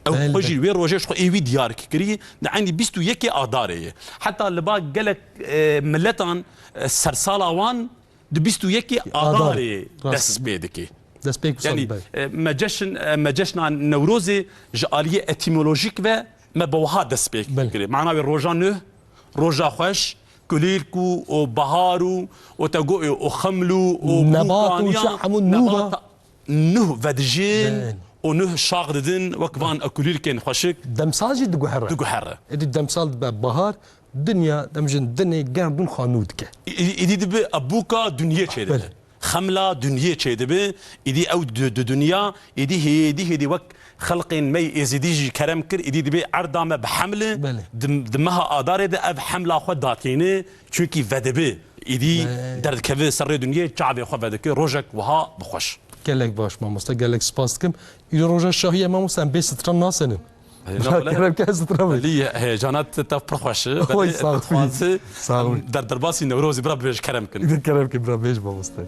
Ew Belê, xwe jî belê. Wê rojê ji xwe ê wî diyar kirî, di eynî bîst û yekê Adarê ye. Heta li ba gelek, e, miletan, e, sersala wan di bîst û yekê Adarê. Adarê Rast. Dest pê dike. Destpêk wisa Yanî, dibe. E, me ceşn, e, me ceşna Newrozê ji aliyê etîmolojîk ve me bi wiha dest pê Belê. Kirî. Mana wê roja nuh, roja xweş, kulîlk û, û bahar û, û te got, û xeml û, û Nebat û bûkaniya, çi hemû nû nebata-, va. Nuh vedijin Belê. Û nuh şax didin, wek van kulîlkên xweşik. Demsal jî diguhere. Diguhere. Êdî demsal dibe bahar, dinya, dem jin dinê gerdûn xanû dike. Î-, î-, îdî dibe ebûka dinyê çêdibe. Belê. Xemla dinyê çêdibe, îdî ew di, di dinya, îdî hêdî hêdî wek xelqên me yê Êzidî jî kerem kir, îdî dibê erda me bi heml e, Belê. Di, di meha Adarê de ev hemla xwe datîne, çunkî vedibe, îdî Belê. Derdikeve ser rê dinyê, çavê xwe vedike, rojek wiha bi xweş. Gelek baş mamoste, gelek spas dikim. Îro roja şahî ye mamoste, em bê stran nasenin. Kerem ke ez diramin. Belê, heyecana te, te pir xweş e. Oy, Belê, sağ ol. Dixwaze Sağ ol. Em der derbasî Newrozî bira bibêj kerem kin. Kerem kin bira bêj mamoste.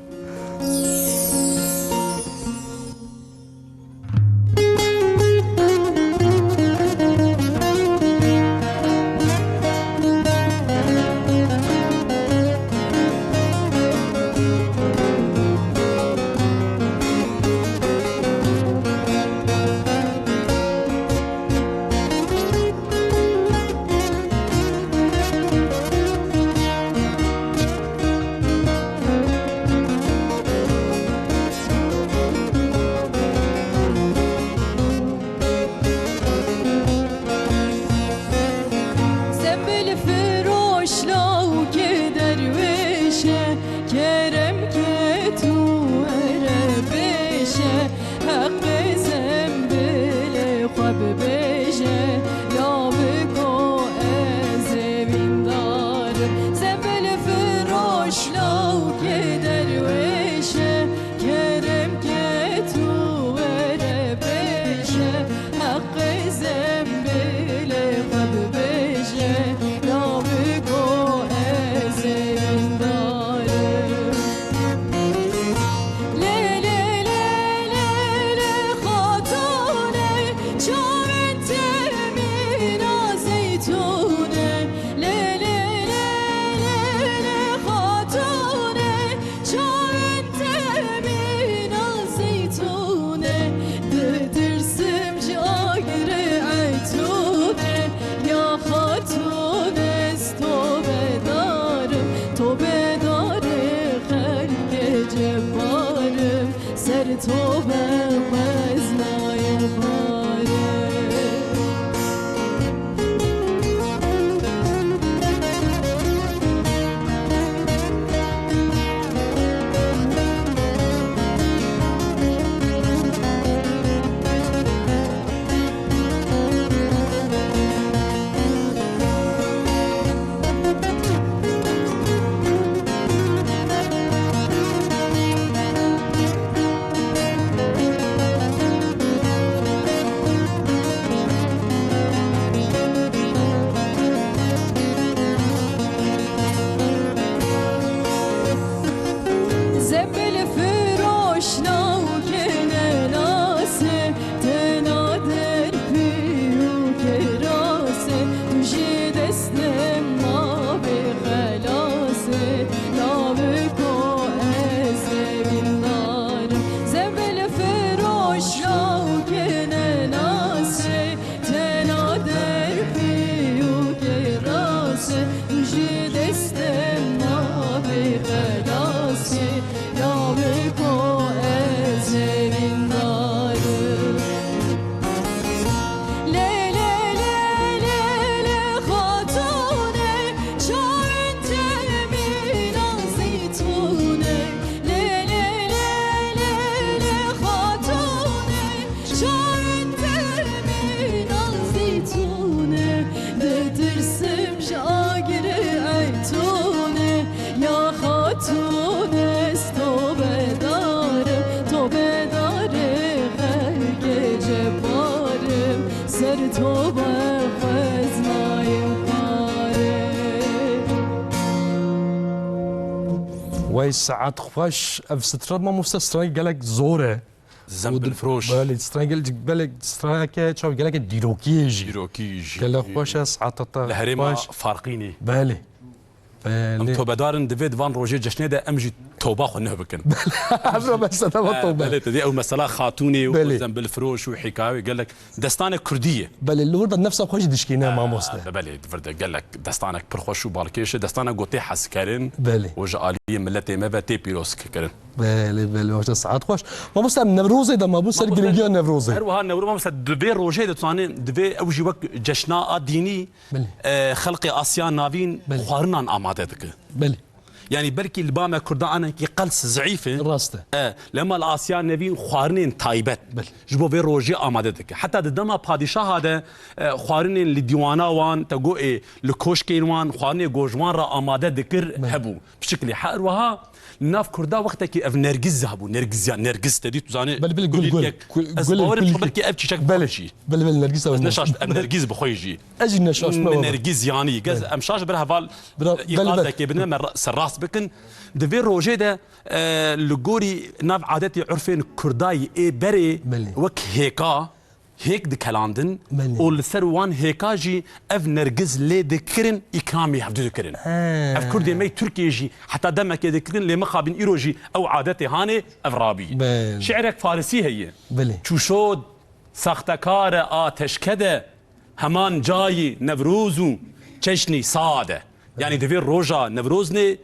Sembil firoş lawkê derwêşe, kerem ke tu were pêşe, heqê zembilê xwe bibêje, lawiko ez ê vîndar im. Zembil firoş lawkê derwêşe, kerem ke tu were pêşe, heqê zembilê xwe bibêje, lawiko ez ê vîndar im. Lê, lê, lê, lê, lê, Wey saet xweş. Ev strana mamoste straneke gelek zor e. Zembilfiroş. Belê, straneke gelek, straneke çav gelek dîrokî ye jî. Dîrokî jî. Gelek xweş e, saeta te xweş. Li herêma Farqînê. Belê. Belê. Em tobedarin, divê di van rojê cejnê de em jî toba xwe nuh bikin. Ev mesela va tobe. Belê, te dî ew mesela xatûnê û Belê. Zembilfiroş û hîkaye gelek destanek kurdî ye. Belê, li wir de nefsa xwe jî dişkîne mamoste. Be-, belê, di vir de gelek destanek pir xweş û balkêş e, destanek gotê hezkirin Belê. Û ji aliyê miletê me ve tê pîrozkirin. Belê, belê, baş e, saet xweş. Mamoste, em Newrozê de mabû ser Mamoste, giringiya Newrozê. Her wiha Newroz, mamoste, di vê rojê de tu zanî, divê ew jî wek cejna a dînî, Belê. E, xelqê Asya Navîn Belê. Xwarinan amade dike. Belê. Yanî belkî li ba me Kurda anekî qels zeîf e. Rast e. E, lema li Asya Navîn xwarinên taybet. Belê. Ji bo vê rojê amade dike. Heta di dema padîşaha de, e, xwarinên li dîwana wan, te got ê, li koşkên wan, xwarinê ku ji wan re amade dikir Belê. Hebû. Piçiklî. Her wiha li nav Kurda wextekî ev nergiz hebû. Nergiz ya, nergiz te dî tu zanî Belê, belê, gul, gulî gul. Yek. Gul, Ez gulê bawerim gulî. Belkî ev çîçek Belê. Bixwe jî. Belê, belê, nergiz ew Ez neşaş, ev nergiz bixwe jî. Ez jî neşaş me. Nergiz yanî. Gez Belê. Em şaş bir heval Bira, belê, belê. Îqazekê bine me ra-, ser rast bikin. Di vê rojê de, e, li gorî nav adetê urfên Kurdayî ê berê Belê. Wek hêka, hêk dikelandin Belê. Û li ser wan hêka jî ev nergiz lê dikirin, îkramî hevdû dikirin. He. Ev Kurdê me yê Tirkiyê jî heta demekê dikirin, lê mixabin îro jî ew adetê hanê ev rabî. Belê. Şi'rek farisî heye. Belê. Çûşod, saxtekare ateşkede, heman cayî Newroz û çeşnî sade. Yanî divê roja Newroznê,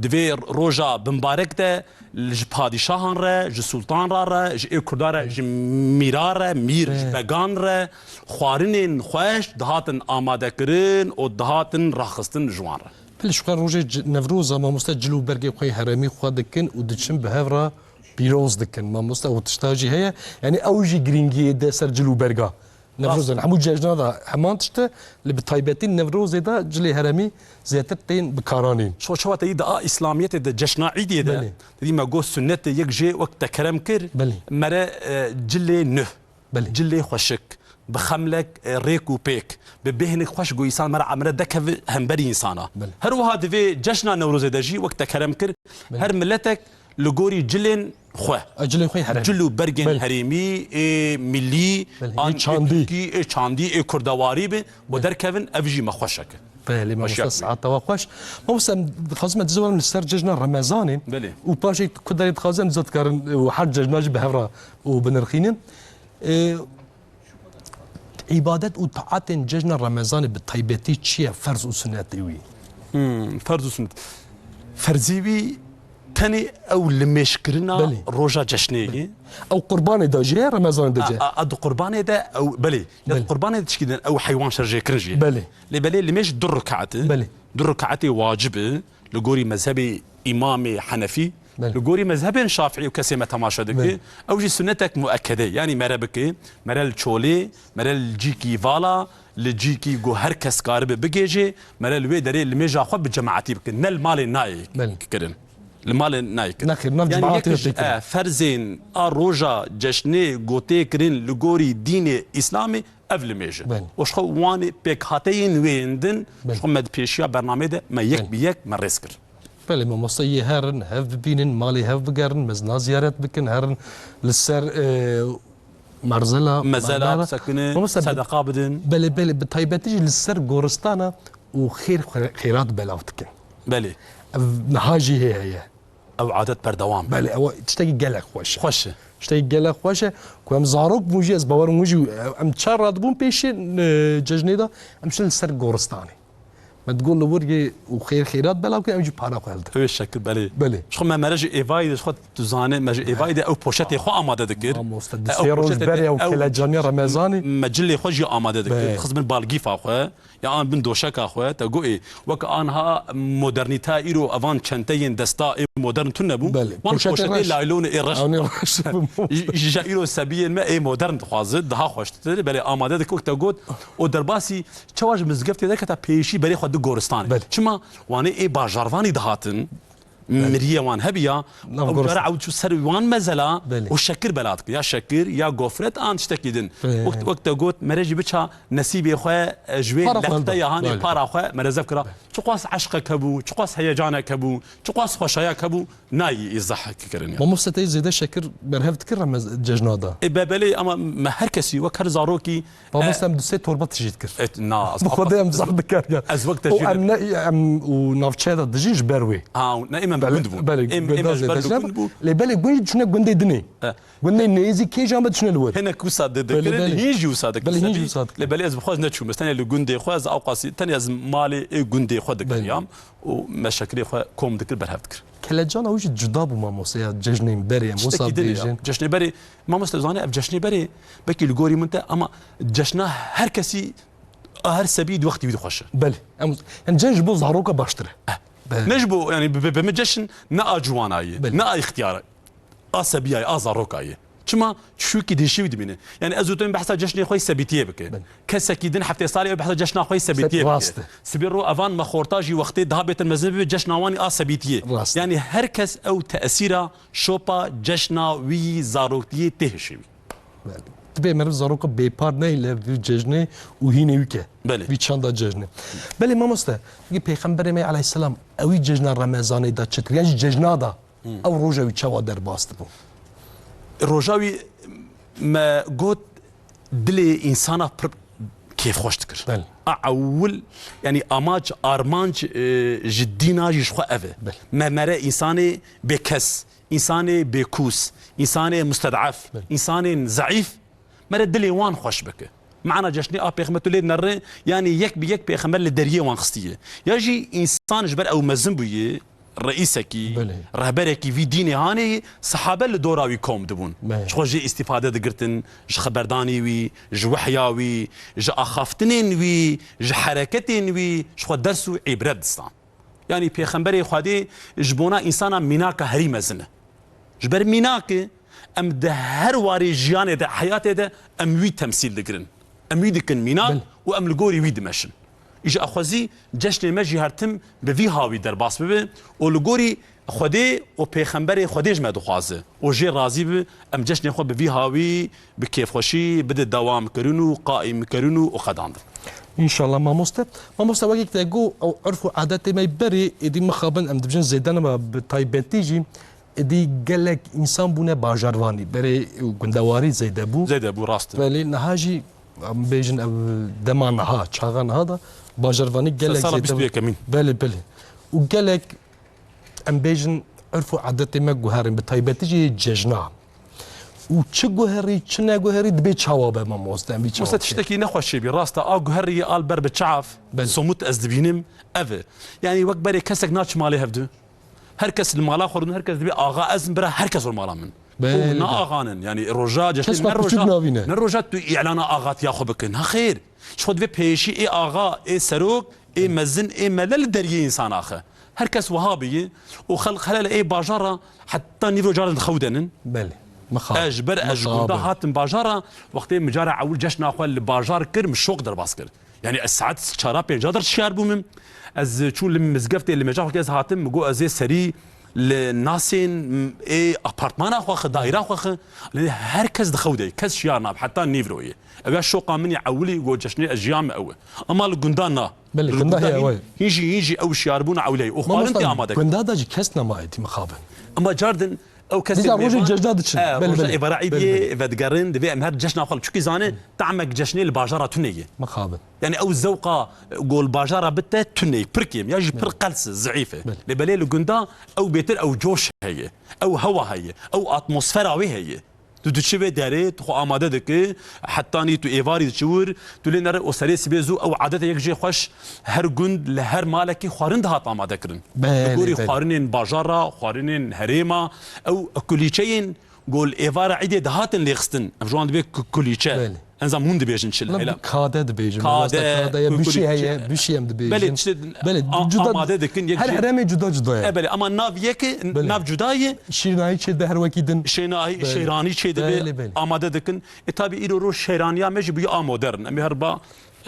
divê roja bimbarek de ji padîşahan re, ji sultanra re, ji ê Kurda re, ji mîra re, mîr, ji began re xwarinên xweş dihatin amadekirin û dihatin raxistin ji wan re. Pil ji xwe rojê ci-, Newroza mamoste cil û bergê xwe yê herêmî xwe dikin û diçin bi hev re pîroz dikin. Mamoste, ew tişta jî heye. Yanî ew jî girîngiyê de ser cil û berga. Newroz Rast. Hemû cejna de heman tişt e, lê bi taybetî Newrozê de cilê heremî zêtir tên bikaranîn. Şo çawa te yî di a Îslamiyetê de cejna Îdê de, Belê. Te dî me got sunnet e, yek jê wek te kerem kir, Belê. Mere, e, cilê nuh, Belê. Cilê xweşik, bi xemlek, e, rêk û pêk, bi bêhnik xweş ku însan mere emre dekeve hemberî însana. Belê. Her wiha divê cejna Newrozê de jî wek te kerem kir, Belê. Her miletek li gorî cilên xwe. E, cilên xwe herêmî. Cil û bergên Belê. Herêmî, ê millî, Belê. An Ê çandî. Ê tirkî, ê çandî, ê kurdewarî bi, bo Belê. Derkevin, ev jî me xweş e. Belê, mamoste, saeta we xweş. Mamoste, em dixwazim em dizorin li ser cejna Remezanê. Belê. Û paşê ku derê dixwazim em zotkarin û her cejna jî bi hev re û binirxînin. E, Îbadet û taetên cejna Remezanê bi taybetî çi ye, ferz û sunetê wî? Hmm, ferz û sunet. Ferzî wî tenê ew limêjkirina Belê. Roja cejnê ye. Ew qurbanê de jî ye, Remezanê de jî ye? A, a, a, di qurbanê de ew, belê. Ya di Belê. Qurbanê de tişkî din ew heywan şerjêkirin jî ye. Belê. Lê belê limêj du rekaet e. Belê. Du rekaetê wacib e. Li gorî mezhebê îmamê Henefî, Belê. Li gorî mezhebên Şafîî û kesê me temaşe dike, Belê. Ew jî sunnetek muekkede, yanî mere bike, mere li çolê, mere li cîkî vala, li cîkî ku her kes karibe bigêje, mere li wê derê limêja xwe bi cemaetî bike, ne li malê nayê Belê. Kirin. Li malê nayê kirin. Nexêr, nav Yanî cemaetê yek ji, tê kirin. E, ferzên a roja cejnê ku tê kirin li gorî dînê Îslamê, Ev limêj e. Belê. Û ji xwe wan ê pêkhateyên wê yên din, Belê. Ji xwe me di pêşiya bernameyê de me yek Belê. Bi yek me rêz kir. Belê, mamoste yê herin, hev bibînin, malê hev bigerin, mezina ziyaret bikin, herin li ser, e, merzela, Mezela, merdara. Bisekinin, Mamoste, bi- sedeqa bidin. Belê, belê, bi taybetî jî li ser goristana û xêr, xêrat belav dikin. Belê. Ev niha jî hê heye. Ew adet berdewam. Belê, ew tiştekî gelek xweş e. Xweş e. Tiştekî gelek xweş e. Ku em zarok bûn jî, ez bawer bûm jî, em çar radibûn pêşê, e, cejnê de, em şin li ser goristanê. Me digot li wir yê û xêr xêrat belav kir, em jî para xwe hildin. Wê şekil, belê. Belê. Ji xwe me mere ji êvayî de, ji xwe tu zanî, me ji êvayî de ew poşetê xwe amade dikir. Mamoste, E, di ew sê roj poşetê berê ew ew kelecaniya Remezanê. Me cilê xwe jî amade dikir. Belê. Dixist bin balgîfa xwe. Ya an bin doşeka xwe, te got ê, wek anha modernîte îro evan çenteyên desta ê modern tune bûn. Belê. Wan Poşetê poşetê reş. Laylonê ê reş. Ewnê reş bûn. Ji, ji îro sebiyên me ê modern dixwaze, daha xweştir, belê amade dike wek te got. O derbasî çawa ji mizgeftê derketa pêşî berê xwe di goristanê. Belê. Çima wanê ê bajarvanî dihatin, Belê. Miriye wan hebiya, Nav ew gorist. Cara ew çû ser wan mezela Belê. Û şekir bela dikir. Ya şekir, ya gofret, an tiştekî din. Belê. Wek, wek te got, mere jî biça nesîbê xwe, e, ji wê Para xwe lexteya da. Hanê Belê. Para xwe merezev kira. Belê. Çiqas eşqek hebû, çiqas heyecanek hebû, çiqas xweşayek hebû, nayî îzah kirin ya. Mamoste, te zêde şekir berhev dikir remez cejna da? E, be-, belê, ama me her kesî, wek her zarokî, Mamoste, e, em du sê torba tijî dikir. Et, na, ez Bi Xwedê em zar dikir ya. Ez wek te O jî em ne- ne, em û navçeya da dijî ji ber wê. Ha, ne, em em bi Belê, gund bûn. Belê, Em, em gunda ez ber zêde bi jî gund bûn. Lê belê gund jî çûne gundê dinê. E. Gundê nêzî kê jî em bi çûne li wir. Hinek wisa di-, Belê, dikirin, belê. Hîn jî wisa dikirin. Belê, hîn jî wisa dikirin. Lê belê ez bi xwe ez neçûm. Ez tenê li gundê xwe, ez awqasî, tenê ez malê ê gundê xwe Belê. Dikiriyam û me şekirê xwe kom dikir, berhev dikir. Kelecana wî jî cuda bû, mamoste, ya cejnên berê em wisa Tiştekî din e ya. Bêjin. Cejnê berê, mamoste, zanî ev cejnê berê, belkî li gorî min te, ama cejna her kesî, a her sebî di wextî wî dixweşe. Belê. Em, em cejn ji bo zaroka baştir e. Eh. Belê. Ne ji bo, yani, bi, bi, bi min cejn ne a ciwana ye, Belê. Ne a îxtiyara, a sebiya ye, a zaroka ye. Çima? Çûkî dihişê wî dimîne. Yani, ez û tu em behsa cejnê xwe yê sebîtiyê bike. Belê. Kesekî din heftê salî ew behsa cejna xwe yê sebîtiyê Seb-, bike. Rast e. Sibê ro evan me xorta jî wextê daha bêtir mezin bibe cejna wan ê a sebîtiyê. Rast e. Yani, her kes ew tesîra şopa cejna wî yî zaroktiyê tê hişê wî. Belê. Dibê meriv zaroka bêpar neyê li vî cejnê û hînê wî ke. Belê. Vî çanda cejnê. Belê mamoste, wekî Pêxemberê me aleyhisselam ewî cejna Remezanê da çi kir? Yan jî cejna da Hı. Ew roja wî çawa derbas dibû? Roja wî me got dilê însana pir kêfxweş dikir. Belê. A ewil, yani amac, armanc, e, ji dîna jî ji xwe ev e. Belê. Me mere însanê bêkes, însanê bêkûs, însanê musted'ef, Belê. Însanên zeîf, mere dilê wan xweş bike. Mana cejnê a pêxember tu lê nere, yani yek bi yek pêxember li deriyê wan xistiye. Ya jî însan ji ber ew mezin bûye, reîsekî, Belê. Rehberekî vî dînê hanê, sehabe li dora wî kom dibûn. Belê. Ji xwe jê îstîfade digirtin, ji xeberdanî wî, ji wehya wî, ji axaftinên wî, ji hereketên wî, ji xwe ders û îbret distan. Yanî Pêxemberê Xwedê ji bona însana mînaka herî mezin e. Ji ber mînakê em di her warê jiyanê de, heyatê de em wî temsîl dikirin. Em wî dikin mînak Belê. Û em li gorî wî dimeşin. Îja xwezî ceşnê me jî her tim bi vî hawî derbas bibe û li gorî Xwedê û Pêxemberê Xwedê ji me dixwaze û jê razî bibe, em ceşnê xwe bi vî hawî, bi kêfxweşî bide dewamkirin û qaîmkirin û, û xedandin. Înşallah mamoste. Mamoste, wekî te got, ew urf û adetê me berê, êdî mixabin em dibêjin zêde nema, bi taybetî jî êdî gelek însan bûne bajarvanî, berê gundewarî zêde bû. Zêde bû, rast e. Belê, niha jî em bêjin ev dema niha, çaxa niha da bajarvanî gelek Sala zêde bîst û yekemîn. Belê, belê. Û gelek em bêjin urf û adetê me guherin, bi taybetî jî cejna. Û çi guherî, çi neguherî dibê çawa be mamoste, em vî çawa Mamoste, bike? Tiştekî nexweş çêbî, rast e, a guherî al ber bi çav, Belê. Somut ez dibînim, ev e. Yanî wek berê kesek naçi malê hevdu. Her kes li mala xwe rûn, her kes dibê axa ez im, bira her kes were mala min. Belê, Û na belê. Axan in, yanî roja ceşnê Kesma ne piçûk roja, navîne. Ne roja tu îlana axatiya xwe bikin. Ha xêr. Ji xwe divê pêşî ê axa, ê serok, ê mezin, ê mele li deriyê însan axe. Her kes wiha bîye û xelq hele li ê bajara heta nîvro caran dixewdenin. Belê. Mixabin. Ez ji ber ez ji Mixabin. Gunda hatim bajara, wextê min cara ewil ceşna xwe li bajar kir, min şoq derbas kir. Yani ez saet çara pênca der şiyar bûm. Ez çûm li mizgeftê, li mêja xwe ez hatim, min got ez ê serî li nasên ê apartmana xwe xi, daîra xwe xi. Lê her kes dixewde, kes şiyar nabe, heta nîvroyê. Ew ya şoqa min ya ewilî, got ceşnê ez jiya min ew e. Ama li gunda na. Belê, Li gunda gunda heye, hîn, wê. Hîn jî, hîn jî ew şiyarbûna ewilê. Û xwarin tê amade kir. Gunda da jî kes nema êdî mixabin. Ama cardin ew kesê Dîsa rojê mêvan, cejna diçin. E, Belê, roja belê. Êvara Belê, îdiyê belê. Vedigerin, divê em her cejna xwe li çukî zane, tamek ceşnê li bajara tune ye. Mixabin. Yani ew zewqa, e, gol bajara bite tune, pir kêm, ya jî pir Belê. Qels, zeîf e. Belê. Lê belê li gunda ew bêtir ew coş heye, ew hewa heye, ew atmosfera wê heye. Tu diçî vê derê, tu xwe amade dikî, hetanî tu êvarî diçî wir, tu lê nere û serê sibê zû ew adete yek jê xweş, her gund li her malekî xwarin dihat amade kirin. Belê, Li gorî belê. Xwarinên bajara, xwarinên herêma, ew kulîçeyên gol êvara îdê dihatin lêxistin. Em ji wan dibê ku-, kulîçe. Belê. Enzam hûn dibêjin çi li Lan hela. Kade dibêjin. Kade, Mamoste, kade ye, kulî-, bişî heye, bişî em dibêjin. Belê, çi Belê, a-, cuda, amade dikin, yek her jî heremê cuda cuda ye. E, belê, ama nav yek e, Belê. Nav cuda ye. Şîrnayî çê dibe her wekî din. Şênahî-, Belê. Şêranî çê dibe, Belê, belê. Amade dikin. E, tabi îro roj şêraniya me jî bûye a modern. Em ê her ba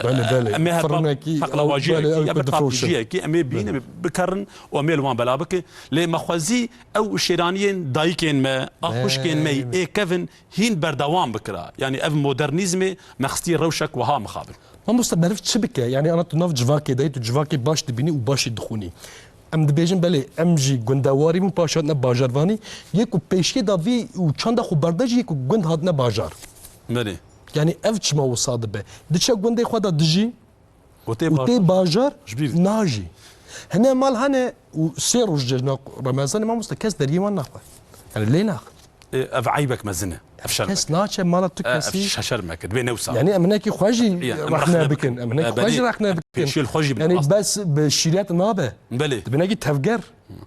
Belê, belê. Em ê her Firinekî, peqlewaciyekî, belê, ew ya ku bir difroşin. Tatliciyekî, em ê bînin, Belê. bikarin û em ê li wan bela bikin. Lê me xwezî ew şêraniyên dayikên me, a Belê. xwişkên me ê kevin hîn berdewam bikira. Yanî ev modernîzmê me xistî rewşek wiha mixabin. Mamoste, meriv çi bike? Yanî ana tu nav civakê de yî, tu civakê baş dibînî û başî dixwînî. Em dibêjin belê, em jî gundewarî bûn, paş hatine bajarvanî. Yê ku pêşiyê da vî û çanda xwe berde jî yê ku gund hatine bajar. Belê. Yanî ev çima wisa dibe? Diçe gundê xwe de dijî Û tê û bajar. tê bajar Ji bîr. najî. Hine mal hene û sê roj cejna Remezanê mamoste kes deriyê wan naxwe. Yanî lê nax. E, ev eybek mezin e. Ev şer Kes meke. naçe mala tu E, ev kesî. şeşer meke. Dibê newsa. Yanî em hinekî xwe jî Ya, em rexne rexne bikin. bikin. Em hinekî E, xwe belê. jî rexne bikin. Pêşiyê li xwe jî bin Yanî rast. bes bi şîret nabe. Belê. Tu binekî tevger.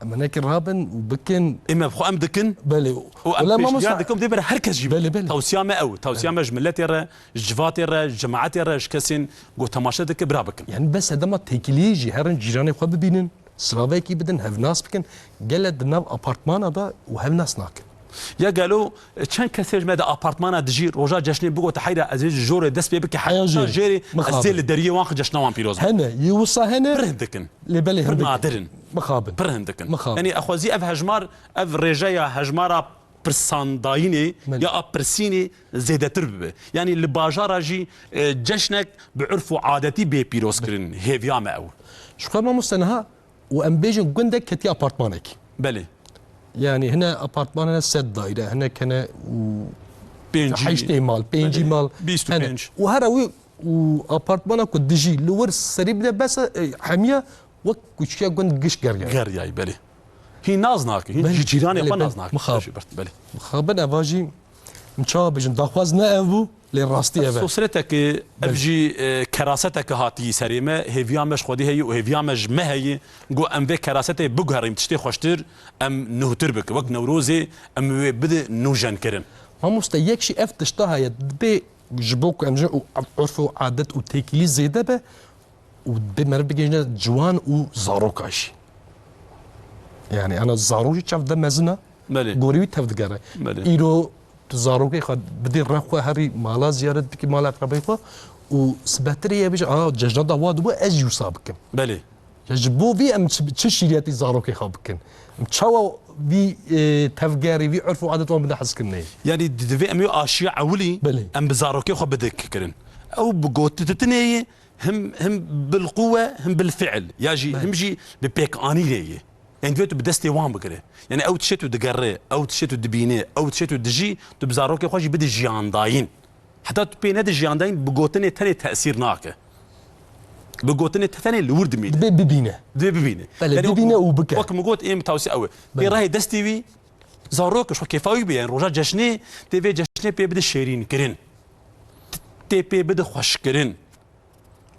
Em hinekî rabin û bikin. Ê me bi xwe em dikin. Belê. Û em Wele pêşniyar mamosta. dikim dê bere her kes jî Belê, belê. Tawsiya me ew. Tawsiya me ji miletê re, ji civatê re, ji cemaetê re, ji kesên ku temaşe dike bira bikin. Yanî bes sedema têkiliyê jî herin cîranê xwe bibînin. Silavekî bidin, hevnas bikin. Gele di nav apartmana de û hevnas nakin. Ya gelo, çend kesê ji me di apartmana dijî roja ceşnê bigote heyra ez ê ji jorê dest pê bike Heya heta jêrê. jêrê ez Mixabin. zê li deriyê wan xwe ceşna wan pîroz bike. Hene, yê wisa hene. Pir hin dikin. Lê belê Pir hin dikin. nadir in. Mixabin. Pir hin dikin. Mixabin. Yanî exwezî ev hejmar, ev rêjeya hejmara pirsandayînê Belê. ya a pirsînê zêdetir bibe. Yanî li bajara jî, e, ceşnek bi urf û adetî bê pîrozkirin. Hêviya me ew. Ji xwe mamoste niha û em bêjin gundek ketiye apartmanekî. Belê. Yanî hine apartman hene sed daîre, hinek hene û Pêncî. heştê mal, pêncî Belê. mal. Bîst û pênc. Hene. Û her ew û apartmana ku dijî li wir serî bide bes e, hemiya wek kuçiya gund giş geriya. Geriyayî, belê. Hî naz nake, hî Belê, ji cîranê belê, xwe belê. naz nake. Mixab. Belê. Mixabin eva jî, em çawa bêjin, daxwaz ne ev bû, lê rastî ev e. Sosretekê ev Belê. jî, e, keraseteke hatî serê me, hêviya me ji Xwedê heye û hêviya me ji me heye, ku em vê kerasetê biguherîn tiştê xweştir, em nûhtir bikin. Wek Newrozê em wê bide nûjenkirin. Mamoste, yek jî ev tişta heye, dibê ji bo ku em jî û urf û adet û têkilî zêde be û dibê meriv bigihîjne ciwan û zaroka jî. Yani ana zarok jî çav de mezin e, Belê. gorî wî tev digere. Belê. Îro tu zarokê xwe bidî re xwe herî mala ziyaret bikî mala eqrebeyê xwe û sibetirê ye bêje, "Aa, cejna da wa dibû, ez jî wisa bikim." Belê. Ya ji bo vî em çi, çi şîriyetî zarokê xwe bikin? Em çawa vî, e, tevgerî, vî urf û adet wan bide hezkirinê? Yanî di-, divê em wê aşiya ewilî Belê. em bi zarokê xwe bide kirin. Ew bi gotitinê ye, him, him bil quwe, him bil fiil. Ya jî, Belê. him jî bi pêkanînê ye. Yanî divê tu bi destê wan bigire. Yanî ew tiştê tu digere, ew tiştê tu dibîne, ew tiştê tu dijî, tu bi zarokê xwe jî bide jiyandayîn. Heta tu pê nede jiyandayîn, bi gotinê tenê tesîr nake. Bi gotinê te tenê li wir dimîne. Dibê bibîne. Dibê bibîne. Belê, Yanî bibîne wek, û bike. wek min got, êm tawsiye ew e. Belê. Tê rehê destê wî, zarok, ji xwe kêfa wî bê. Yanî roja ceşnê, tê vê ceşnê pê bide şêrînkirin. Tê pê bide xweşkirin.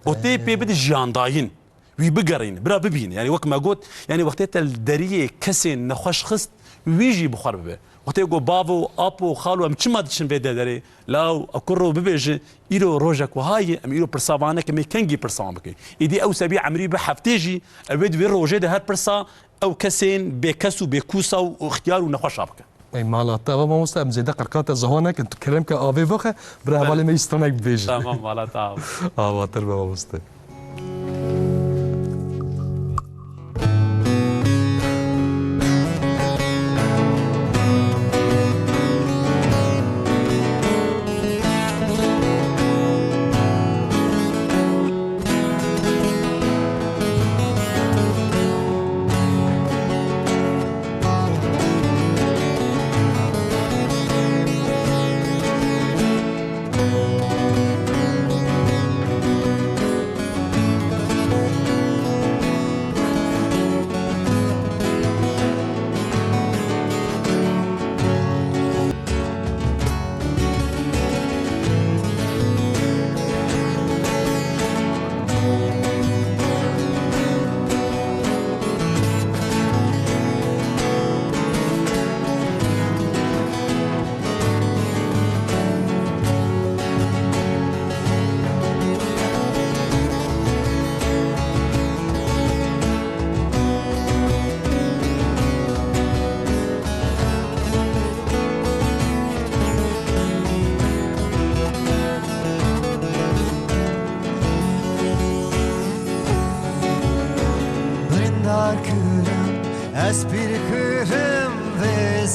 Û tê pê bide jiyandayîn. Wî bigerîne, bira bibîne. Yanî wek me got, yanî wextê te li deriyê kesên nexweş xist, wî jî bi xwe re bibe. Wextê got bavo, apo, xalo, em çima diçin vê derê? Law, a kurro bibêje, îro rojek wiha ye, em îro pirsa van nekin, em ê kengî pirsa wan bikin. Êdî ew sebî emrî bi heftê jî, ew ê di vê rojê de her pirsa ew kesên bêkes û bêkûsa û ixtiyar û nexweşa bike. Ey mala te, eva mamoste, em zêde qirqa te ziwa nekin. Tu kerem ke avê vexe, bira Belê. hevalê me î stranek bibêjin. Tamam, mala te av. Avatir be mamoste.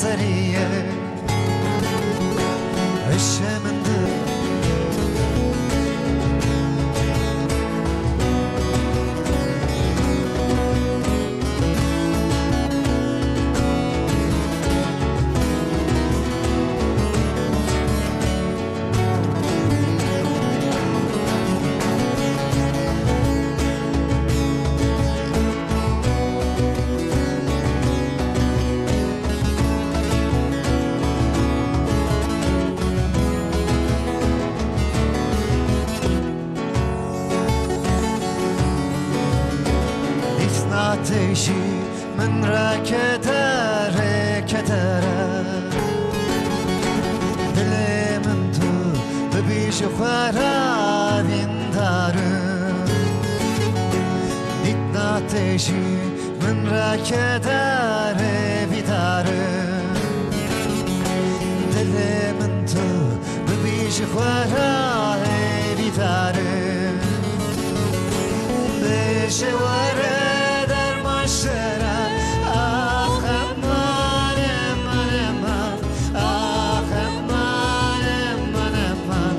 seriyê. Hişê min di Dîsna te jî min re kedere, kedere. Dilê min tu bibî ji xwe re vîndar im. Dîsna te jî min re kedere, vîndar im. Dilê min tu bibî ji xwe re hêvîdar im. Bêje were derman ji te re, ax eman, eman, eman. Ax eman, eman, eman.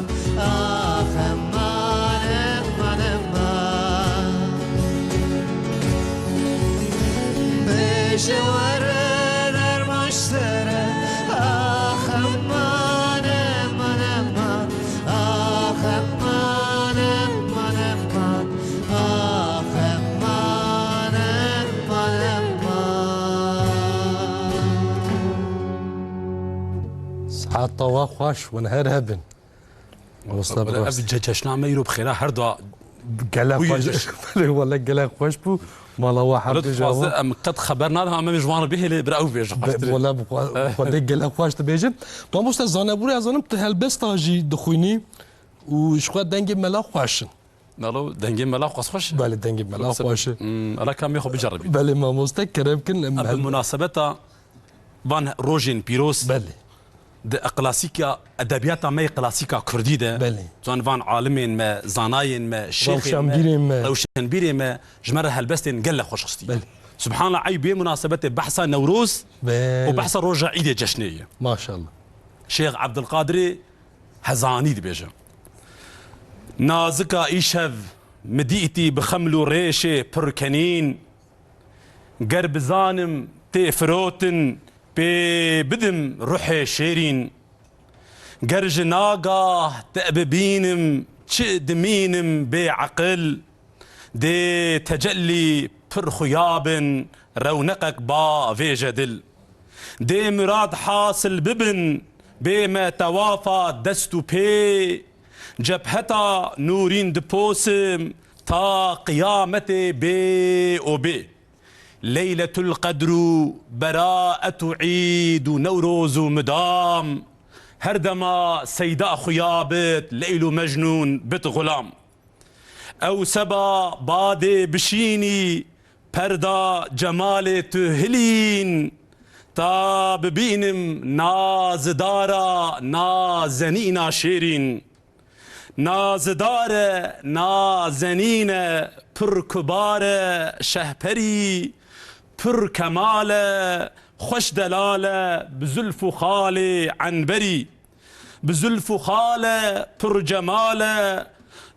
Ax eman, eman, eman. Bêje were derman ji te re. Ax eman, eman, eman. Ax eman, eman, eman. Ax eman, eman, eman. Saeta we xweş, hûn her hebin. Mamoste Wele, Biras. Ev ce-, ceşna me îro bi xêra her da Gelek bûyî xweş, ceş. Belê, wele gelek xweş bû. Mala we Wele hemdî dixwaze java. Em qet xeber nadin, em ê ji wan re bihêlê, bira ew bêje Be-, xweştir. Wele bi xwe-, Eh. Xwedê gelek xweş dibêjin. Mamoste, zanebûrê ez zanim tu helbesta jî dixwînî û ji xwe dengê mela xweş in. Nalo, dengê mela xweş xweş e. Belê, dengê mela Yoksa, xweş e. Hmm, ala ka em ê xwe biceribîn. Belê, mamoste, kerem kin, em Em bi hel- munasebeta van rojên pîroz Belê. di klasîka, edebiyata me yê klasîka kurdî de, Belê. tu van alimên me, zanayên me, şêxên me, Rewşenbîrên me. rewşenbîrê me, ji me re helbestên gelek xweş xistî. Belê. Subhanallah, ey bê munasebetê behsa Newroz Belê. û behsa roja Îdê ceşnê ye. Maşallah. Şêx Ebdulqadirê Hezanî dibêje. Nazika îşev mi dîtî bi xeml û rêşê pir kenîn. Ger bizanim tê firotin, pê bidim ruhê şêrîn. Ger ji nagah te bibînim, çi dimînim bê eqil. Dê tecellî pir xuya bin, rewneqek ba vêje dil. Dê mirad hasil bibin, bê me tewafa dest û pê. Cepheta nûrîn diposim, ta qiyametê bê û bê. Leyletul Qedr û beraet û Îd û Newroz û midam. Her dema Seyda xuya bit, Leyl û Mecnûn bit xulam. Ew seba badê bişînî, perda cemalê tu hilîn, ta bibînim nazidara nazenîna şêrîn. Nazidar e, nazenîn e, pir kubar e, şehperî, pir kemal e, xweş delal e, bi zulf û xalê enberî. Bi zulf û xal e, pir cemal e,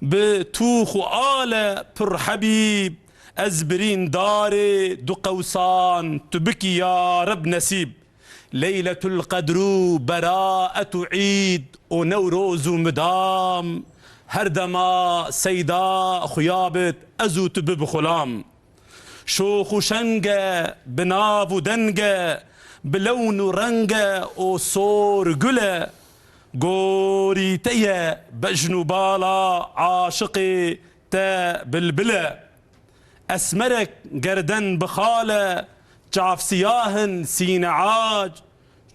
bi tûx û al e, pir hebîb. Ez birîndarê du qewsan tu bikî ya Reb nesîb. Leyletul Qedr û beraet û Îd û Newroz û midam. Her dema Seyda xuya bit, ez û tu bib xulam. Şox û şeng e, bi nav û deng e, bi lewn û reng e û sor gul e. Gorî te ye bejn û bala, aşiqê te bilbil e. Esmerek gerden bi xal e, çav siyah in sîne ac.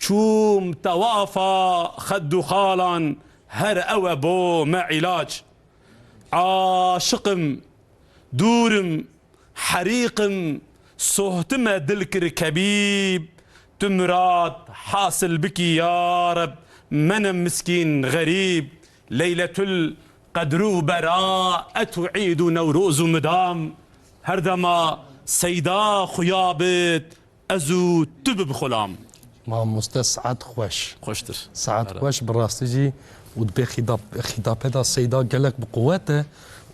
Çûm tewafa xed û xalan, her ew e bo me îlac. Aşiq im, dûr im, herîq im, sohtim e dil kir kebîb. Tu mirad hasil bikî ya Reb, menem miskîn xerîb. Leyletul Qedr û beraet û Îd û Newroz û midam. Her dema Seyda xuya bit, ez û tu bib xulam. Mamoste, saet xweş. Xweştir. Saet Ara. Xweş, bi rastî jî û dibê xîdap-, xîdapeta Seyda gelek bi quwet e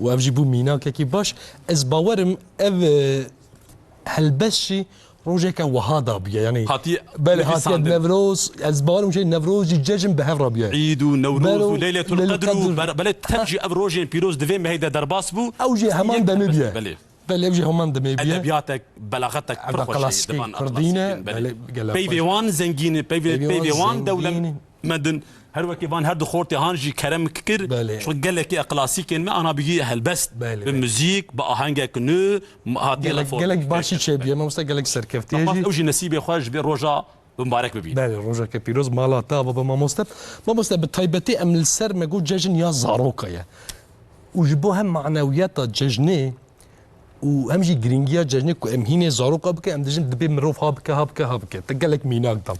û ev jî bû mînakekî baş. Ez bawerim ev, e, helbest jî rojeke wiha da bûye. Yanî Hatiye belê, hatiye nivîsandin. Newroz, ez bawerim jî Newroz jî cejn bi hev re bûye. Îd û Newroz Belo, û Leyletul Leyletul Qedr û Qedr. Ber-, belê tev jî ev rojên pîroz di vê mehê de derbas bû. Ew jî heman demê bûye. Belê. Belê, ev jî heman demê bûye. Edebiyatek, belaxetek pir Eda xweş heye, klasîkê divan kurdî klasîkên, ne, belê, belê, gelek xweş. Peyvê wan zengîn in, peyvê, Peyvê wan peyvê wan zengîn in. Dewlemend in. Her wekî van her du xortê han jî kerem kir. Belê. Çi gelekî klasîkên me ana bigî helbest. Belê, Bi belê. Muzîk, bi ahengek nû, hatiye Gelek, lafo. Gelek başî çêbûye, mamoste, gelek serkeftiye Mamoste, jî. Ew jî nesîbê xwe ji vê roja bi mibarek bibî. Belê, rojeke pîroz, mala te ava be mamoste. Mamoste, bi taybetî em li ser me got cejn ya zaroka ye. Û ji bo hem manewiyeta cejnê û hem jî girîngiya cejnê ku em hînê zaroka bikin, em dijin dibê mirov ha bike, ha bike, ha bike. Te gelek mînak da.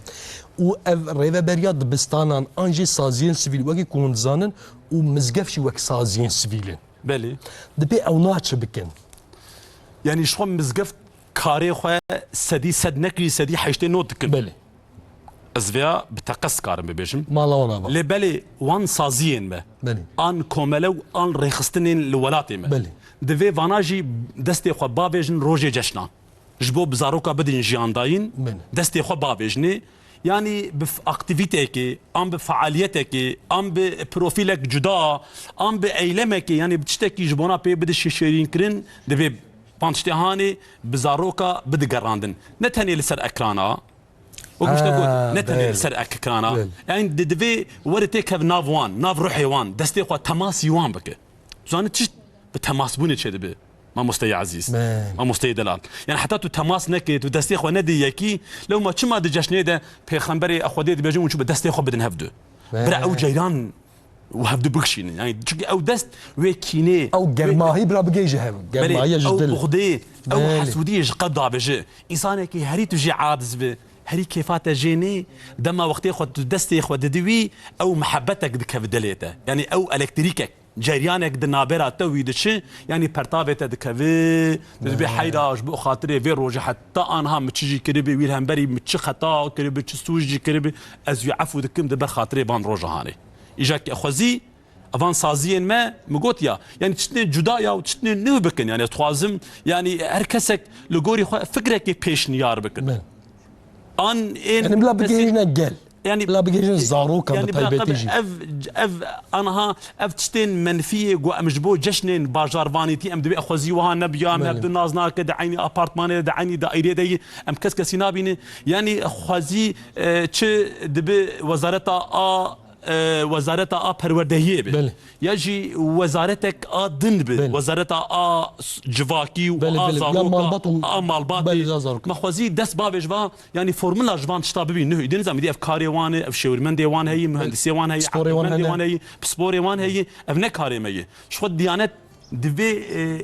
Û ev rêveberiya dibistanan an jî saziyên sivîl, wekî ku hûn dizanin, û mizgeft jî wek saziyên sivîl in. Belê. Dibê ew naçe bikin. Yanî ji xwe mizgeft karê xwe sedî sed nekirî, sedî heştê nod dikin. Belê. Ez vêya bi teqez karim bibêjim. Mala wan ava. Lê belê wan saziyên me, Belê. An komele û an rêxistinên li welatê me. Belê. Divê vana jî destê xwe bavêjin rojê ceşnan. Ji bo bi zaroka bidin jiyandayîn, Belê. Destê xwe bavêjinê. Yanî bi f-, aktîvîtekê, an bi fealiyetekê, an bi profîlek cuda, an bi eylemekê, yanî bi tiştekî ji bona pê bide şêşêrînkirin, divê van tiştê hanê bi zaroka bidigerandin. Ne tenê li ser ekrana, wek min ji te got, Ha, ne tenê li belê. Ser ekrana. Belê. Yanî di-, divê were têkev nav wan, nav ruhê wan, destê xwe temasî wan bike. Tu zanî çi bi temasbûnê çêdibe? Mamosteyê ezîz, Belê. Mamosteyê delal. Yani heta tu temas nekê, tu destê xwe nedî yekî, lewma çima di ceşnê de Pêxemberê Xwedê dibêjin û çi bi destê xwe bidin hevdu? Belê. Bira ew ceyran û hevdu bikişînin. Yani çünkü ew dest wê kînê, Ew wê germahî bira bigihêje hev. Germahiya ji dil. Ew buxdê, ew Belê. Hesûdiyê ji qelb dabêje. Însanekî herî tu jê aciz bi, herî kêfa te jê nê, dema wextê xwe tu destê xwe didî wî, ew mihebetek dikeve dilê te. Yani ew elektrîkek. Ceryanek di nabêra te wî diçi, yanî pertavê te dikeve, tu dibê heyra ji bo xatirê vê rojê heta anha min çi jî kiribe, wî hemberî min çi xeta kiribe, çi sûc jî kiribe, ez wî efû dikim di ber xatirê van roja hanê. Îja ke xwezî, evan saziyên me, min got ya, yanî tiştê cuda ya û tiştê nû bikin, yanî ez dixwazim, yanî her kesek li gorî xwe fikrekê pêşniyar bikin. Belê. An ên Yanî bila kesê- bigihêjine gel. Yanî, Bila bigihêjin zarokan bi yanî, bila taybetî tabii jî. Ev, ev, anha, ev tiştên menfiyê ku em ji bo ceşnên bajarvanîtî em dibê xwezî wiha nebiya, em Belê. Hevdu naz nake, di eynî apartmanê de, di eynî daîrê de yî, em kes kesî nabîne. Yanî xwezî, e, çi dibi wezareta a, e, wezareta a perwerdehiyê be. Belê. Ya jî wezaretek a din be. Belê. Wezareta a s-, civakî û Belê, a belê. Ya zaroka, malbat û a malbatê. Belê, ya zaroka. Me xwezî dest bavêj va, Yanî formula ji van tişta bibî nuh. Îdî nizam, îdî ev karê wan e, ev şêwirmendê wan heye, muhendisê wan heye, Pisporê wan aqilmendê hene. Wan heye, pisporê wan heye, ev ne karê me ye. Ji xwe Diyanet di vê,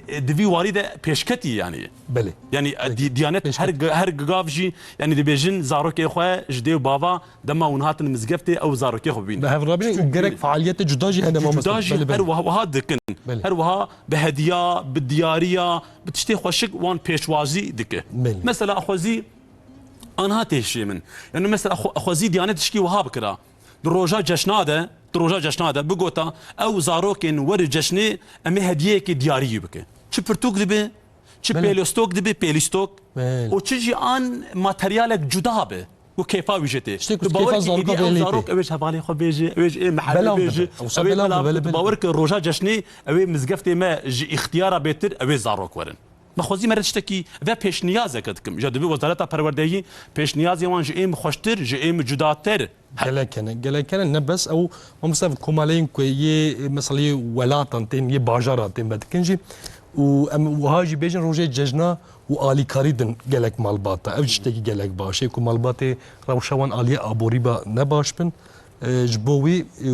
e, di vî warî de pêşketî yanî. Belê. Yanî, e, Di-, Diyanet Pêşket. Her g-, her gav jî, yanî dibêjin zarokê xwe ji dê û bava dema hûn hatin mizgeftê ew zarokê xwe bibînin. Bi hev re bibînin û gerek faaliyetê cuda jî hene mamoste. Cuda jî Belê, her belê. Wiha, wiha dikin. Belê. Her wiha bi hediya, bi diyariya, bi tiştê xweşik wan pêşwazî dike. Belê. Mesela xwezî Anha tê hişê min. Yani mesela xwe-, xwezî Diyanet tişkî wiha bikira. Di roja ceşna de, di roja ceşna de bigota, ew zarokên weri ceşnê em ê hediyeyekê diyarî yî bikin. Çi pirtûk dibe, çi Belê. Pêlostok dibe, pêlîstok. Belê. Û çi jî an materyalek cuda be. Û kêfa wî jê tê. Tiştê ku Tu bawer kêfa ki zaroka êdî ew belê zarok, tê. Ew ê ji hevalê xwe bêje, ew ê ji ê mehelê Belav bêje, dibe. Wisa ew ê belav bela-, dibe, belê, belê. Tu bawer ki roja ceşnê, ew ê mizgeftê me ji îxtiyara bêtir, ew ê zarok werin. Me xwezî mere tiştekî ve pêşniyazeke dikim. Ja divê Wezareta Perwerdehiyê pêşniyazê wan ji êm xweştir, ji êm cudatir. Gelek hene, gelek hene. Ne bes ew, mamoste, ev komaleyên ku yê, mesela, yê welatan tên, yê bajaran tên vedikin jî. Û em wiha jî bêjin rojê cejna û alîkarî din gelek malbata. Ev jî tiştekî gelek baş e ku malbatê rewşa wan aliyê aborî ba ne baş bin. E, ji bo wî, e,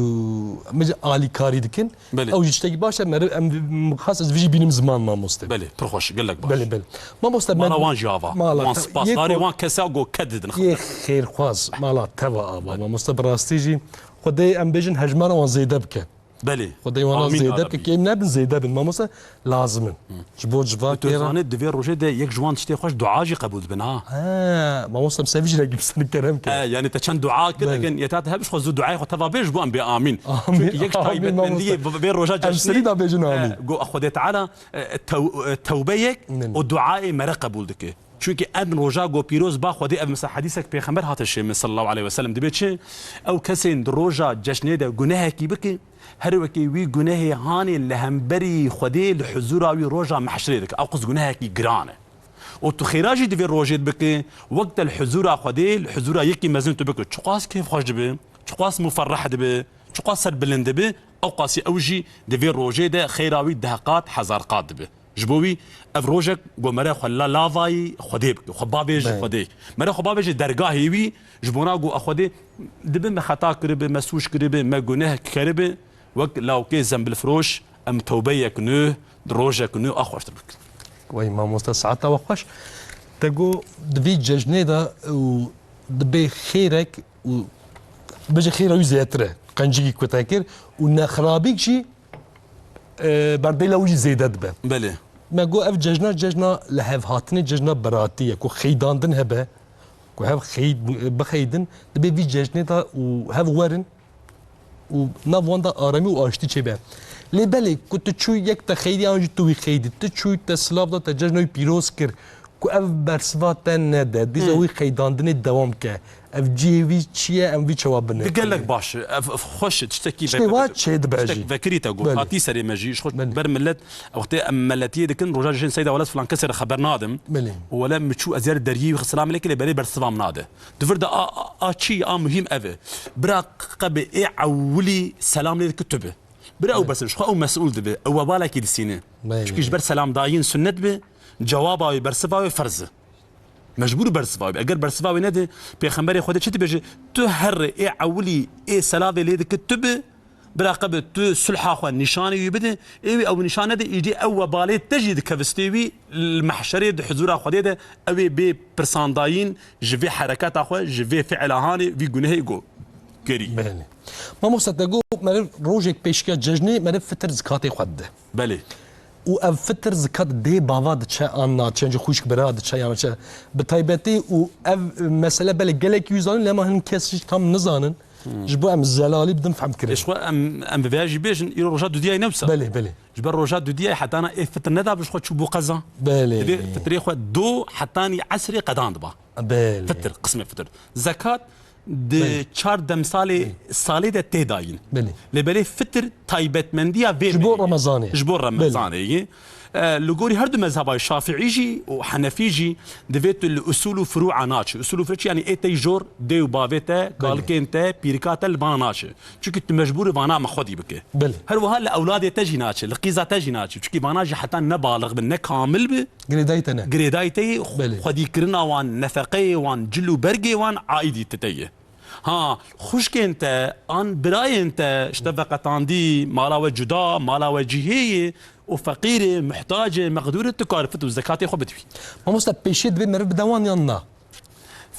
em alîkarî dikin. Belê. Ew jî tiştekî baş e, meriv, em, xas ez vî jî bînim ziman mamoste. Belê, pir xweş, gelek baş. Belê, belê. Mamoste, Mala me-, wan jî ava. Mala Wan te-, spasdarê yê ko-, wan kesa go ked didin. Yê xêrxwaz, mala te va ava. Belê. Mamoste, bi rastî jî Xwedê em bêjin hejmara wan zêde bike. Belê. Xwedê wana Amîn ya zêde Rabbî. Bike, kêm nebin, zêde bin. Mamoste, lazim in. Ji bo civakê Tu re. Zanî, di vê rojê de yek ji wan tiştê xweş dua jî qebûl dibin, ha. He, mamoste, em sevî jî re gibstin kerem ke. E, yani te çend dua kir, Belê. Ekin yeta te hebî, xwe zû duayê xwe teva bê, ji bo em bê amîn. Amîn. Çünkü yek Amîn, taybetmendiyê mamoste. Vê roja Em cejnê, serî da bêjin amîn. E, go Xwedê Teala, e, tew-, e, tewbeyek Min. û duayê me re qebûl dike. Çünkü em roja go pîroz ba Xwedê, ev mesela hedîsek pêxember hate şê min sallallahu aleyhi ve sellem, dibê çi? Ew kesên di roja cejnê de gunehekî bike, her wekê wî gunehê hanê li hemberî Xwedê li huzûra wî roja mehşerê dike. Ew qis gunehekî giran e. Û tu xêra jî di vê rojê de bike, wek te li huzûra Xwedê, li huzûra yekî mezin tu bike. Çiqas kêfxweş dibe, çiqas muferreh dibe, çiqas serbilind dibe, ew qasî ew jî di vê rojê de xêra wî deh qat, hezar qat dibe. Ji bo wî ev rojek ku mere xwe la lavayî Xwedê bike, xwe bavêje Belê. Xwedê. Mere xwe bavêje dergahê wî, ji bona ku a Xwedê dibe me xeta kiribe, me sûc kiribe, me guneh keribe, wek lawkê zembilfiroş em tewbeyek nû, di rojek nû a xweştir bikin. Wey mamoste, saeta we xweş. Te got di vî cejnê de û dibê xêrek û bêje xêra wî zêdetir e. Qencikî ku te kir û nexirabîk jî e, berdêla wî jî zêde dibe. Belê. Me got ev cejna, cejna lihevhatinê, cejna beratî ye, ku xeydandin hebe, ku hev xeyd-, bixeydin, dibê vî cejnê de û hev werin û nav wan de aramî û aştî çêbe. Lê belê, ku tu çû yek te xeydî an jî tu wî xeydî, tu çû te silav da, te cejna wî pîroz kir, ku ev bersiva te nede, dîsa Hmm. wî xeydandinê dewam ke. Ev cihê wî çi ye, em vî çawa bine? Di gelek baş e. Ev, ev xweş e, tiştekî Tiştê ve-, wa çê dibe jî. Tiştek vekirî te got. Belê. Hatî serê me jî. Ji xwe Belê. ber millet, wextê em meletiyê dikin, roja jin Seyda Welat filan kesê re xeber nadim. Belê. Û wele min çû ez yar deriyê wî xwe selam lê kir, lê berê bersiva min nade. Di vir de a, a, a çi, a muhîm ev e. Bira qebe ê ewilî selam lê dike tu bi. Bira ew Belê. bersiv, ji xwe ew mesûl dibe, ew webalekî disîne. Belê. Çikî ji ber selamdayîn sunnet bi, cewaba wê, bersiva wê ferz e. Mecbûr bersiva wê. Eger bersiva wê nede, Pêxemberê Xwedê çi dibêje? Tu herre ê ewilî ê selavê lê dike tu bi, bira qebe tu sulha xwe nîşanê wî bide, ê wî ew nîşan nede, îdî ew webalê te jî dikevistê wî, li mehşerê di huzûra Xwedê de ew ê bê pirsandayîn ji vê hereketa xwe, ji vê fiila hanê, vî gunehê go kerî. Belê. Mamoste te got, meriv rojek pêşiya cejnê, meriv fitir zikatê xwe dide. Belê. Û ev fitir zikat dê bava diçe an naçe, ji xwişk bira diçe yan çe. Bi taybetî û ev mesele belê gelek wî zanin, lema hin kes jî tam nizanin. Hmm. Ji bo em zelalî bidin fehm kirin. Ê, ji xwe em, em bi vêya jî bêjin, îro roja dudiyayê ne wisa? Belê, belê. Ji ber roja dudiyayê hetana ê fitir neda bi ji xwe çû bû qeza. Belê. Divê fitirê xwe do hetanî esrê qedan diba. Belê. Fitir, qismê fitir. Zekat di Belê. çar demsalê Belê. salê de tê dayîn. Belê. Lê belê fitir taybetmendiya vê Ji bo mehê. Remezanê. Ji bo Belê. Remezanê yê. E, li gorî her du mezheba Şafîî jî û Henefî jî divê tu li usul û furu'a naçî. Usul û furu çi? Yanî ê tey jor, dê û bavê te, Belê. kalikên te, pîrika te li bana naçi. Çunkî tu mecbûr î vana me xwedî bike. Belê. Her wiha li ewladê te jî naçi, li qîza te jî naçi. Çunkî vana jî heta ne balix bi, ne kamil bi, Girêdayî te ne. girêdayî te yê, Belê. xwedîkirina wan, nefeqeyê wan, cil û bergê wan aîdî te ye. Ha, xwişkên te, an birayên te, ji te veqetandî, mala we cuda, mala we cihê ye, û feqîrê, muhtacê, mexdûrê, tu kar fit û zekatê xwe bidî. Mamoste, pêşiyê divê meriv bide wan yan na?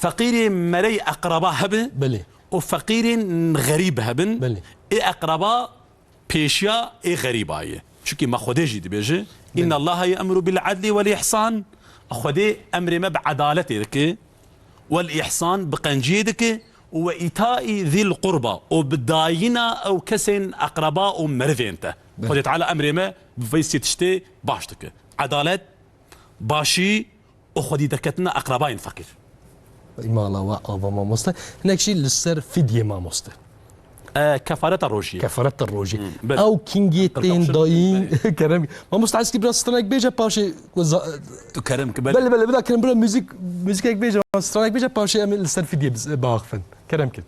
Feqîrê merey eqreba hebe Belê. û feqîrên xerîb hebin. Belê. Ê eqreba pêşiya ê xerîba ye. Çunkî me Xwedê jî dibêje, Belê. "Inna Allaha ye'muru bil adli wel ihsan." Xwedê emrê me bi edaletê dike, wel ihsan bi qenciyê dike û we îtaî zîl qurba û bi dayîna ew kesên eqreba û merivên te. Belê. Xwedê Teala emrê me bi vê sê tiştê baş dike. Edalet, başî û xwedî derketina eqrebayên feqîr. Mala we ava mamoste. Hinek jî li ser fidyê mamoste. E, kefareta rojiyê. Kefareta rojiyê. Hmm, belê. Ew kingê Qirqam tên şir dayîn. Belê. Kerem. Mamoste, hezkî biraz stranek bêje paşê ku za-, Tu kerem ki, belê. Belê, belê, bida kerem, biraz müzik, müzikek bêje, stranek bêje paşê em li ser fidyê biz-, biaxifin. Kerem kin.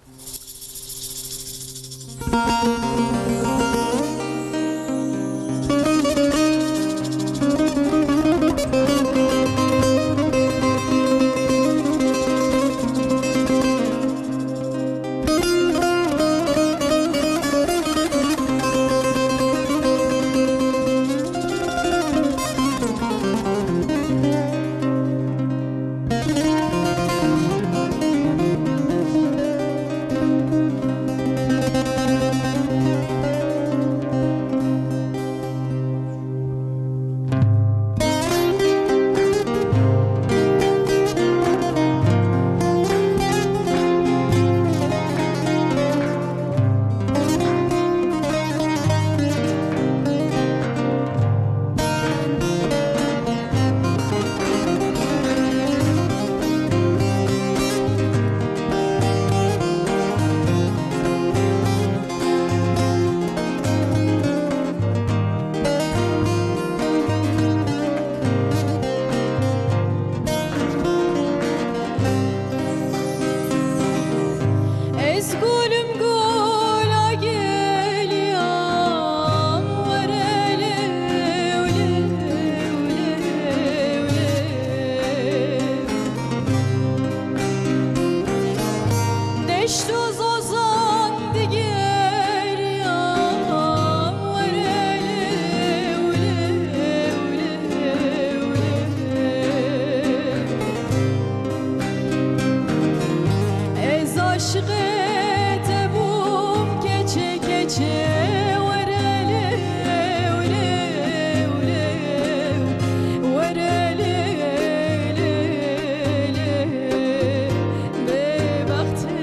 Ez gulüm gula geliya, were lew, lew, lew, lew. Deşt û zozan digeriya, were lew, lew, lew, lew. Ez aşiqê te bûm keçê keçê, were lew, lew, lew, were lew, lew, lew, bêbextê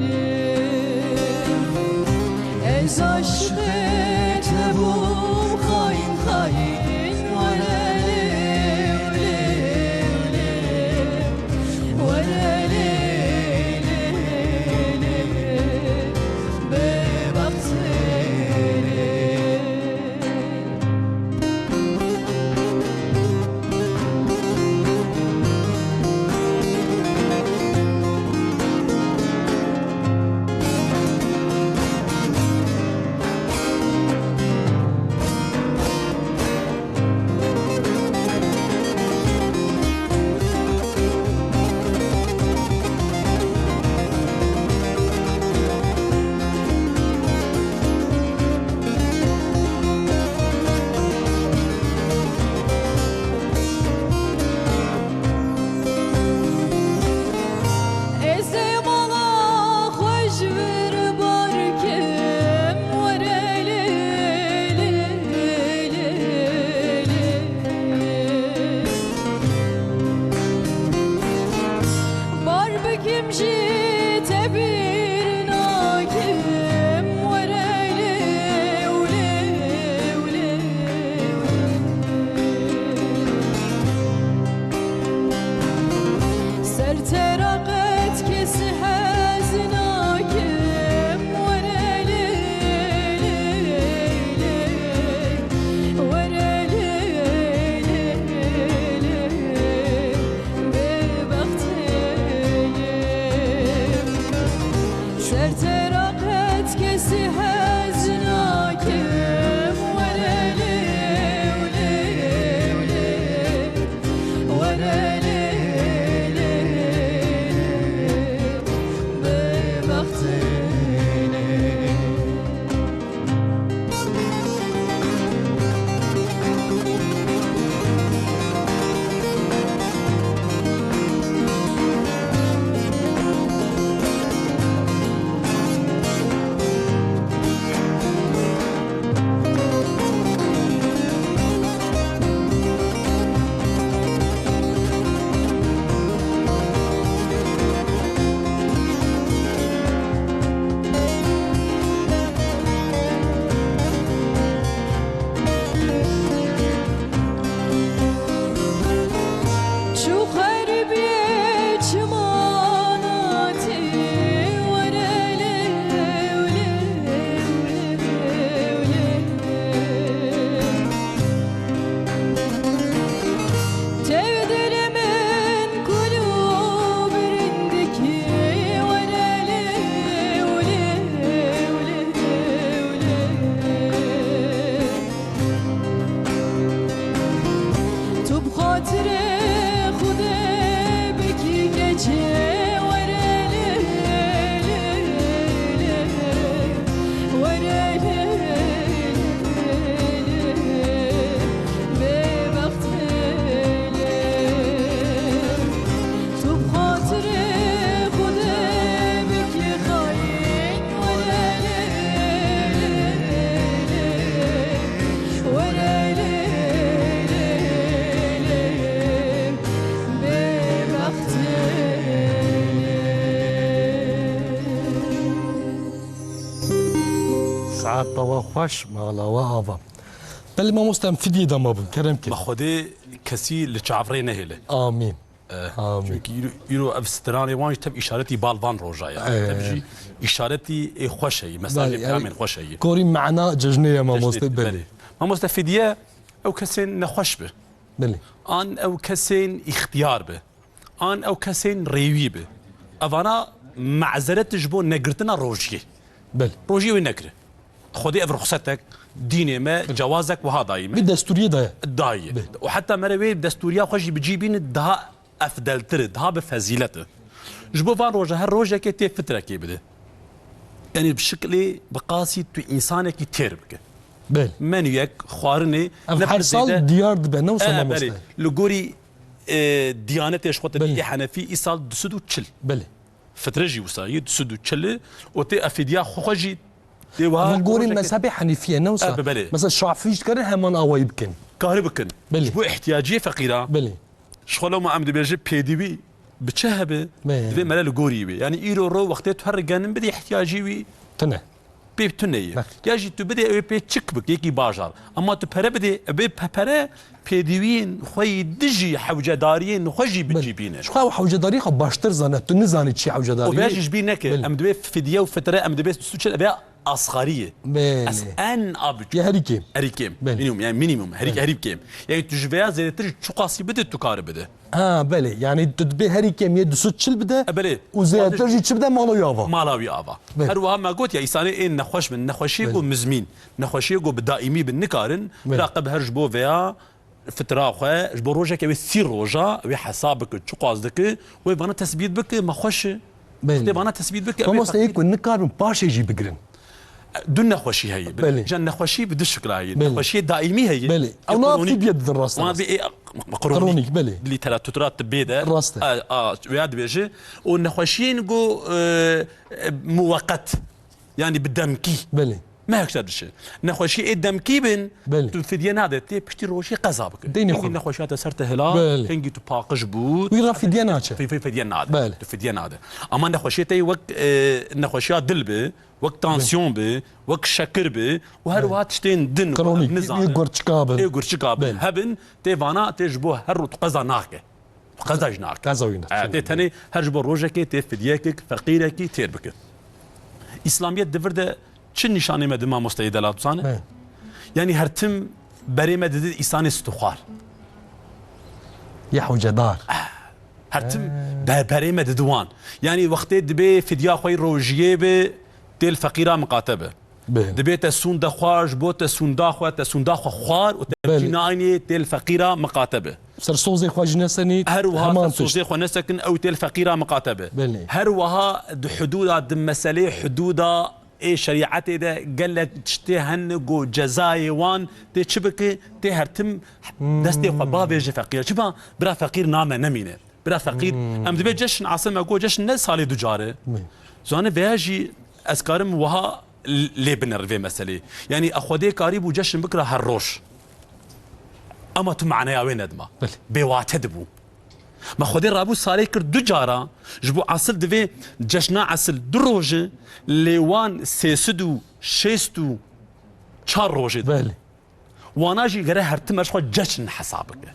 lew. Ez aşiqê te bûm, xayîn, xayîn, were lew, lew, lew. Were lê, lê, lê, bêbextê lê. Ez ê mala xwe ji vir bar kim, were lê, lê, lê, lê. Bar bikim jî te bîr nakim, were lêw, lêw, lêw. Ser te ra qet kesî hez nakim, were lê, lê, lê, were lê, lê, lê, bêbextê lê. Ser te ra qet kesî hez nakim, were lêw, lêw, lêw. Were lê, lê, lê, bêbextê lê. Çû xeribiyê çimana tê, were lêw, lêw, lêw, lêw. Tev dilê min kul û birindikî, were lêw, lêw, lêw, lêw. Tu bi xatirê Xwedê bikî keçê, were lê, lê, lê, were lê, lê, lê, bêbextê lê. Tu bi xatirê Xwedê bikî xayîn, were lê, lê, lê, were lê, lê, lê, bêbextê lê. Saeta we xweş, mala we ava. Belê mamoste, em fidiyê de mabûn, kerem ke. Me Xwedê kesî li çav rê nehêle. Amîn. Eh, Amîn. Çünkü îro, îro ev stranê wan jî tev îşaretî bal van roja ye. Eh. Tev jî îşaretî ê xweş heye, mesajê Belê, yani peyamên xweş heye. Korî mana cejnê ye, mamoste, Cejnê, belê. Belê. Mamoste, fidiye ew kesên nexweş bi. Belê. An ew kesên îxtiyar bi. An ew kesên rêwî bi. Evana Mazeret ji bo negirtina rojiyê. Belê. Rojiyê wê nekire. Xwedê ev ruxsetek, dînê me, cewazek wiha dayî me. Bi destûriyê daye. Dayî. Belê. Û heta mere wê destûriya xwe jî bi cî bîne, daha efdeltir e, daha bi fezîlet e. Ji bo van roja her rojekê tê fitrekê bide. Yanî bi şiklê, bi qasî tu însanekî têr bike. Belê. Menûyek, xwarinê, ev ne her pir sal zêde diyar dibe, ne wisa, e, mamoste? Belê. Li gorî, e, diyanetê ji xwe te dîtî Henefî, îsal du sed û çil. Belê. Fitre jî wisa yê du sed û çil û tê efidiya xwe xwe jî tê wiha. Ev gorî mezhebê Henîfiye ne wisa? E, belê. Mesela Şafî jî dikarin heman awayî bikin. Karî bikin. Belê. Ji bo ihtiyaciyê feqîra. Belê. Ji xwe loma em dibêje pêdivî bi çi hebe? Belê. Divê mere li gorî wê. Yanî îro ro wextê tu her genim bidî ihtiyacî wî. Tune. Pê tune ye. Bak. Ya jî tu bidê ew ê pê çik bik, yekî bajar. Ama tu pere bidê, ew ê pe-, pere pêdiviyên xwe yî dijî hewcedariyên xwe jî bicîbîne. Ji xwe ew hewcedariyê xwe baştir zane. Tu nizanî çi hewcedariyê. Û vêya jî ji bîr neke. Belê. Em divê fidye û fitre, em divê suçin, ev ê asxarî ye. Belê. Ez en a biçûk. Ya herî kêm. Herî kêm. Belê. Minimum, yani minimum. Herî, belê, herî kêm. Yani tu ji vêya zêdetir ji çiqasî bide, tu kare bide. Ha, belê. Yani tu dibê herî kêm yê du sed çil bide. E, belê. Û zêdetir jî çi bide, mala wî ava. Mala wî ava. Belê. Her wiha me got ya, îsanê ên nexweş bin, nexweşiyê, belê, ku mizmîn, nexweşiyê ku bi daîmî bin nikarin, belê, bira qe bi her ji bo vêya fitra xwe, ji bo rojeke wê sî roja, wê hesab bike, çiqas dike, wê vana tesbît bike, me xweş e. Belê. Wextê vana tesbît bike, ew ê, mamoste, ê ku nikarbin paşê jî bigirin. Du nexweşî heye. Belê. Can nexweşî bi du şikla heye. Belê. Nexweşiyê daîmî heye. Belê. Ew na fidye didin, rast e. Wan bê ê, kronîk, kronîk, belê, lîteratura tibê de. Rast e. A, a, wêya dibêje. Û nexweşiyên ku, e, e, muweqet. Yani bi demkî. Belê. Mehek ser dişe. Nexweşî ê demkî bin, belê, tu fidye nade. Tê piştî rojê qeza bike. Deynê xwe. Hingî nexweşiya te ser te hila, belê, hingî tu paqij bû. Wî ra fidye naçe. Fi-, fi-, fidye nade. Belê. Tu fidye nade. Ama nexweşiyê te wek, e, nexweşiya dil bi, wek tansiyon bi, wek şekir bi û her wiha tiştên din, kronîk, nizane, ê gurçika bin. Ê gurçika bin. Belê. Hebin, tê vana, tê ji bo her roj tu qeza nake. Qeza jî nake. Qeza wî ne. E, tê tenê her ji bo rojekê tê fidyekek, feqîrekî têr bike. Îslamiyet di vir de çi nîşanê me di mamosteyê de lat zane? He. Yanî her tim berê me didi îsanê stixwar. Ya hewcedar. Her tim, he, be-, berê me didi wan. Yanî wextê dibê fidya xwe yî rojiyê bi, tê li feqîra miqate bi. Belê. Dibê te sûnde xwe, ji bo te sûnda xwe, te sûnda xwe xwar û te, belê, cî naynê tê li feqîra miqate be. Ser sozê xwe jî nesenî, her wiha heman ser tişt. Sozê xwe nesekin, ew tê li feqîra miqate be. Belê. Her wiha di hudûda, di meselê hudûda ê şerîetê de gelek tiştê hene ku cezayê wan tê çi bike, tê her tim, hmm, destê xwe bavêje feqîra. Çima bira feqîr name nemîne. Bira feqîr, hmm, em dibê ceşn, Asil me got, ceşn ne salê du car e. Belê. Zane veya jî ez karim wiha l-, lê binerim vê meselê. Yanî e Xwedê karîbû ceşn bikira her roj. Ama tu maneya wê nedima. Belê. Bêwate dibû. Me Xwedê rabû salê kir du cara, ji bo Asil divê ceşna Asil du roj e, lê wan sê sed û şêst û çar rojê dibû. Belê. Wana jî gere her tim ji xwe ceşn hesab bike.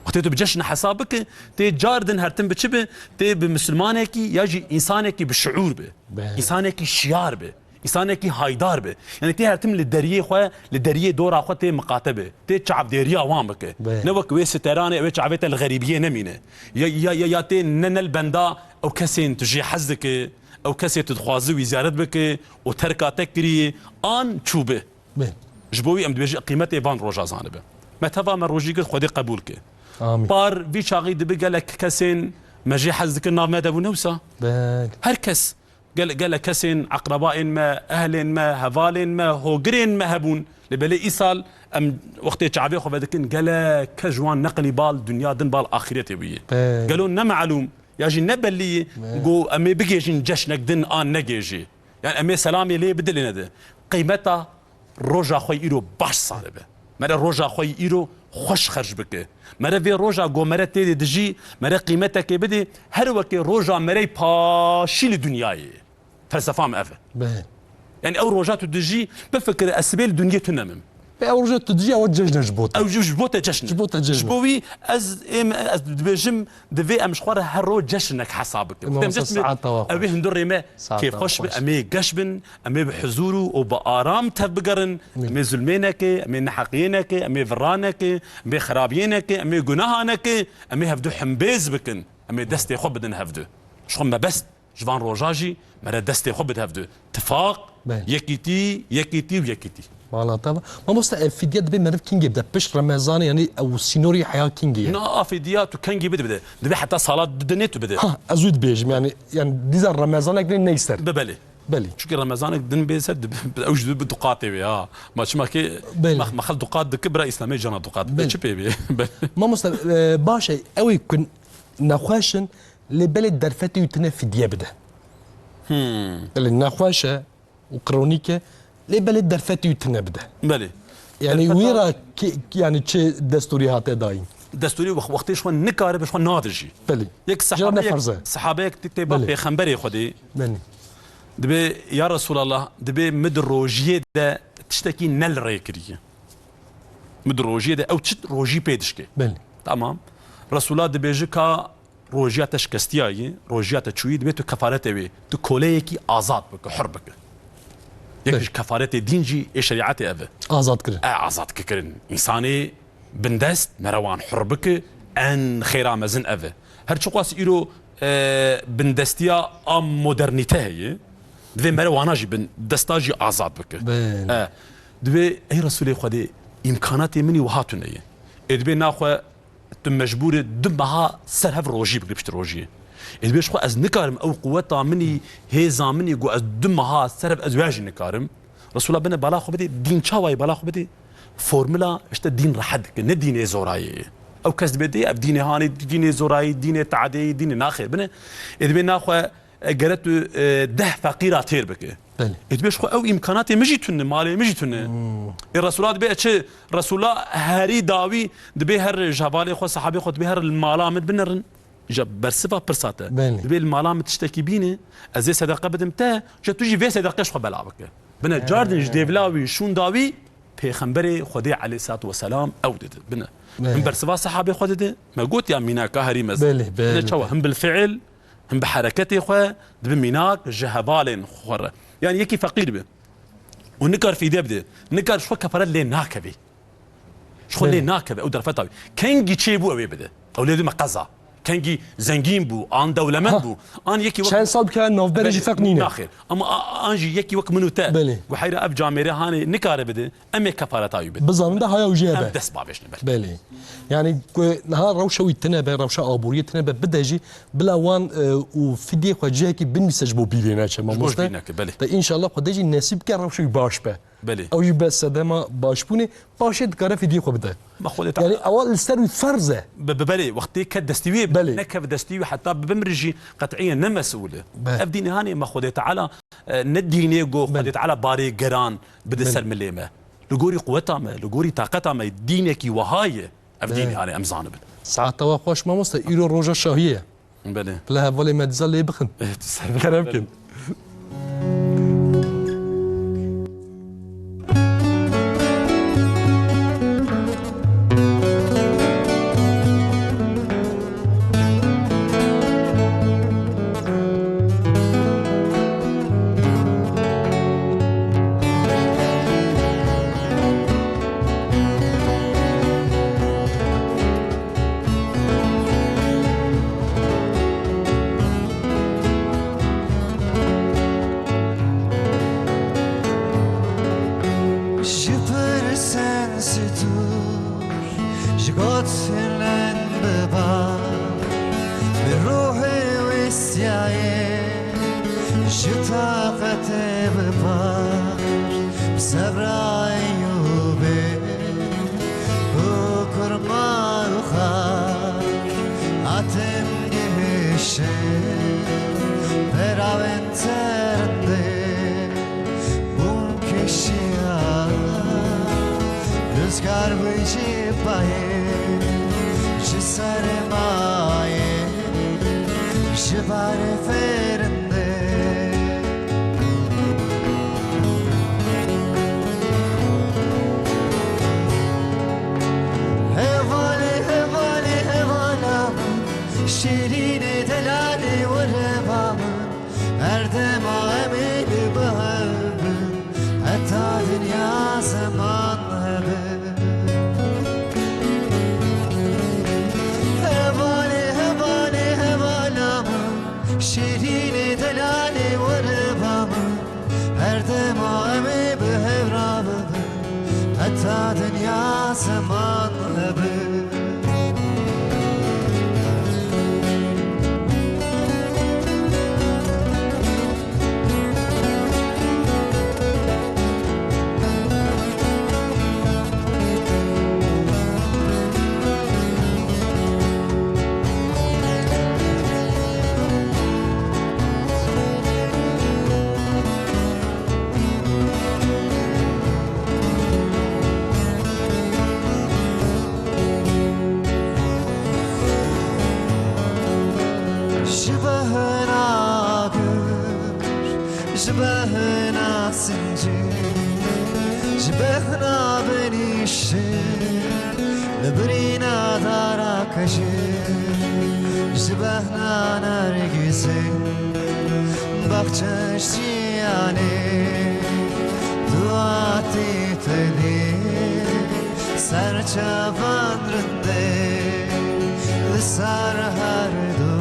Wextê tu bi ceşn hesab bike, tê car din her tim bi çi bi? Tê bi misilmanekî ya jî însanekî bi şiûr bi. Be. Însanekî şiyar bi. Însanekî haydar bi. Yanî tê her tim li deriyê xwe, li deriyê dora xwe tê miqate bi. Tê çavdêriya wan bike. Be. Ne wek wê siteranê, wê çavê te li xerîbiyê nemîne. Ya, ya, ya, ya tê ne, ne li benda ew kesên tu jê hez dike, ew kesê tu dixwazi wî ziyaret bike û terka te kiriye, an çûbi. Bê. Ji bo wî em dibêjin qîmetê van roja zanibe. Me teva me rojî girt, Xwedê qebûl ke. Amîn. Par vî çaxî dibe gelek kesên me jê hez dikir nav me de bû, ne wisa? Belê. Her kes, gel-, gelek kesên eqrebayên me, ehlên me, hevalên me, hogirên me hebûn. Lê belê îsal em wextê çavê xwe vedikin, gelek kes ji wan neqilî bal dinya din, bal axîretê bûye. Belê. Gelo ne melûm ya jî ne bellî ye, belê, ku em ê bigêjin ceşnek din an negêjî. Yani em ê selamê lê bidilîne de. Qîmeta roja xwe îro baş sare be. Mere roja xwe îro xweş xerc bike. Mere vê roja go mere tê de dijî, mere qîmetekê bidê, her wekê roja merey paşî li dinyayê. Felsefa me ev e. Be. Yani ew roja tu dijî, bifikire ez sibê li dinyê tune mim. Be ew roja tu dijî, ew cejne ji bo te. Ew ji, ji bo te cejne. Ji bo te cejne. Ji bo wî ez êm, ez dibêjim, divê em ji xwe re her roj ceşnek hesab bikin. Em wê saeta we xweş. Ew ê hundirê me kêfxweş be, em ê geş bin, em ê bi huzûr û, û bi aram tev bigerin. Amîn. Em ê zulmê neke, em ê neheqiyê neke, em ê vira neke, em ê xerabiyê neke, em ê gunaha neke, em ê hevdu hembêz bikin. Em ê destê xwe bidin hevdu. Ji xwe mebest Ji van roja jî mere destê xwe bide hevdu. Tifaq, Belê. yekîtî, yekîtî û yekîtî. Mala te va. Mamoste, ev fidye dibê meriv kingê bide? Pişt Remezanê, yanî ew sînorî heya kingê ye? Na, a fidya tu kengî bide bide. Dibê heta sala di dinê tu bide. Ha, ez wî dibêjim, yanî, yanî dîza Remezanek dinê neyser. Be belê. Belê. Çunke Remezanek din bê ser, dib-, ew jî bi duqatê wê ha. Ma çima ki Belê. mex-, mexel duqat dike, bira Îslamê cana duqat dike. Belê. Çi pê bê? Belê. Mamoste, e, baş e, ew ê ku nexweş in, lê belê derfetê wî tune fidye bide. Hmm. Belê nexweş e û kronîk e, lê belê derfetê wî tune bide. Belê. Yanî Derfeta wî ra ki, yanî çi destûrî hate dayîn? Destûrî wex-, wextê ji xwe nikare bi ji xwe nade jî. Belê. Yek Jira ne sehabeyek, ferz e. sehabeyek tê, tê ba Belê. Pêxemberê Xwedê. Belê. Dibê, ya Resulallah, dibê min di rojiyê de tiştekî ne li rê kiriye. Min di rojiyê de ew çi rojî pê dişkê. Belê. Tamam. Resûla dibêje ka rojiya te şikestiyayî, rojiya te çûyî, dibê tu kefaretê wê, tu koleyekî azad bike, hur bike. Yek Belê. ji kefaretê dîn jî ê şerîetê ev e. Azad kirin. E, azad kirin. Însanê bindest, mere wan hur bike, en xêra mezin ev e. Her çiqas îro, e, bindestiya a modernîte heye, divê mere wana jî bin, desta jî azad bike. Belê. E, divê, ey Resûlê Xwedê, îmkanatê min î wiha tune ye. Ê dibê naxwe tu mecbûr î du meha ser hev rojî bigirî pişt rojiyê. Ê dibê ji xwe ez nikarim ew quweta min î, hêza min î, ku ez du meha ser hev ez wê jî nikarim. Resûla bine bala xwe bidê, dîn çawa ye bala xwe bidê? Formula işte dîn rehet dike, ne dînê zorayê ye. Ew kes dibê dê, ev dînê hanê, dînê zorayî, dînê teadeyî, dînê naxêr bine. Ê dibê naxwe, e, gere tu, e, deh feqîra têr bike. Belê. Ê dibê ji xwe ew îmkanatê min jî tune, malê min jî tune. Hmm. Ê Resûla dibê e çi? Resûla herî dawî dibê her ji hevalê xwe, sehabê xwe dibê her li mala min binerin. Îja bersiva pirsa te. Belê. Dibê li mala min tiştekî bîne, ez ê sedeqe bidim te, îja tu jî vê sedeqê ji xwe bela bike. Bine, He. cardin ji dêvla wî, şûnda wî, Pêxemberê Xwedê aleyhissalatu vesselam ew dide. Bine. Belê. Him bersiva sehabê xwe dide, me got ya mînaka herî mezin. Belê, Bine belê. çawa? Him bil fiil, him bi hereketê xwe, dibe mînak ji hevalên xwe re. Yani yekî feqîr be û nikar fîdye bide, nikar ji xwe kefaret lê nakevê. Ji xwe Belê. lê nakeve ew derfeta wî. Kengî çêbû ew ê bide. Ew lê dime qeza. Kengî zengîn bû, an dewlemend Ha. bû, an yekî wek Çend sal bike navberê jî Belê, ferq nîne. naxêr. Ama a-, an jî yekî wek min û te. Belê. Guheyra ev camêrê hanê nikare bide, em ê kefareta wî bidin. Bizanin de haya wî jê Em hebe. dest bavêjine ber. Belê. Yani ku niha rewşa wî tine be, rewşa aboriyê tine be, bide jî bila wan, e, û fidyê xwe cihekî binivîse ji bo bîrê neçe, Ji bo mamoste. bîr neke, belê. De înşallah Xwedê jî nesîb bike rewşa wî baş be. Belê. Ew jî be sedema başbûnê, paşê dikare fîdiyê xwe bide. Ma Xwedê Teala Yani ewa li ser wî ferz e. Be, be, belê, wextê ke destî wî Belê. nekeve destî wî heta bimrî jî qet'iyen ne mesûl e. Be. Ev dînê hanê me Xwedê Teala, e, ne dînê go Belê. Xwedê Teala barê geran bide Belê. ser milê me. Li gorî quweta me, li gorî taqeta me dînekî wiha ye. Ev Belê. dînê hanê em zanibin. Saeta we xweş mamoste, îro roja şahiyê ye. Belê. Bila hevalê me dîsa lê bixin. Eh, tu ser Kerem kin. Ji pirsên stûr, ji gotinên bibal, bi ruhê westiyayê, ji taqetê bibal, bi sebra Eyûbê. Û kurma û xar hatin gihiştin, peravên terindê bûn kişiya. Ruzgar bû ji bayê, ji sermayê, ji barê ferindê. Hevalê, hevalê, hevala min, şêrînê delalê wereba min, her dema em ê li ba hev bin, heta dinya zeman hebe. Hevalê, hevalê, hevala min, şêrînê Her dema em ê bi hev re bibin, heta dinya zeman hebin. Ji behna gul, ji behna zincir, ji behna benîşe, li birîna dara kejê, ji behna nergîsê, baxçe jiyanê, tu hatî tenê, ser çavan rindê, li ser her du,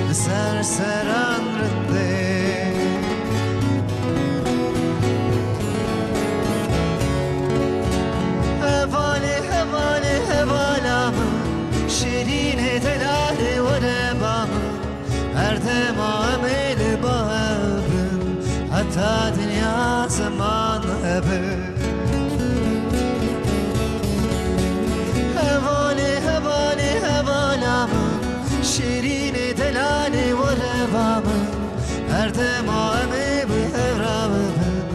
li ser seran rindê. Hevalê, hevalê, hevala min, şêrînê delalê were ba min. Her dema em ê li ba hev bin, heta dinya zeman hebin. Hevalê, hevalê, hevala min, şêrînê delalê were ba min. Her dema em ê bi hev re bibin,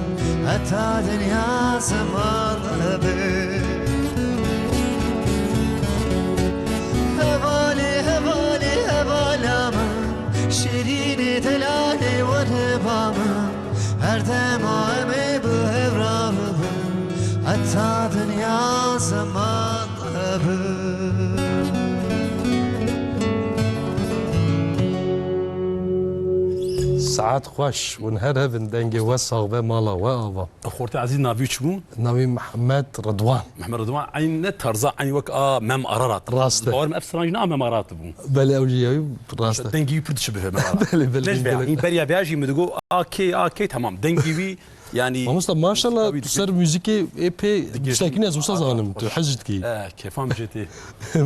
heta dinya zeman hebin. Hevalê, hevalê, hevala min, şêrînê delalê were ba min. Her dema em ê bi hev re bibin, heta dinya zeman hebin. Saet xweş, hûn her hevin, dengê we sax be, mala we ava. Xortê ezîz navî çi bû? Navî Mihemed Ridwan. Mihemed Ridwan, eyn ne tarza, eyn wek a Mem Ararat. Rast e. Bawer me ev stranî ne a Mem Ararat bû. Belê, ew jî ew rast e. Dengî wî pir diçe bibe Mem Ararat. Belê, belê, Lej be, belê. Hîn beriya be jî min digo, a kê, a kê, tamam. Dengî wî, yanî, Mamosta, maşallah, tu ser muzîkê ê pê tiştekî ne, ez wisa zanim, tu hez dikî. Eh, kêfan jê tê.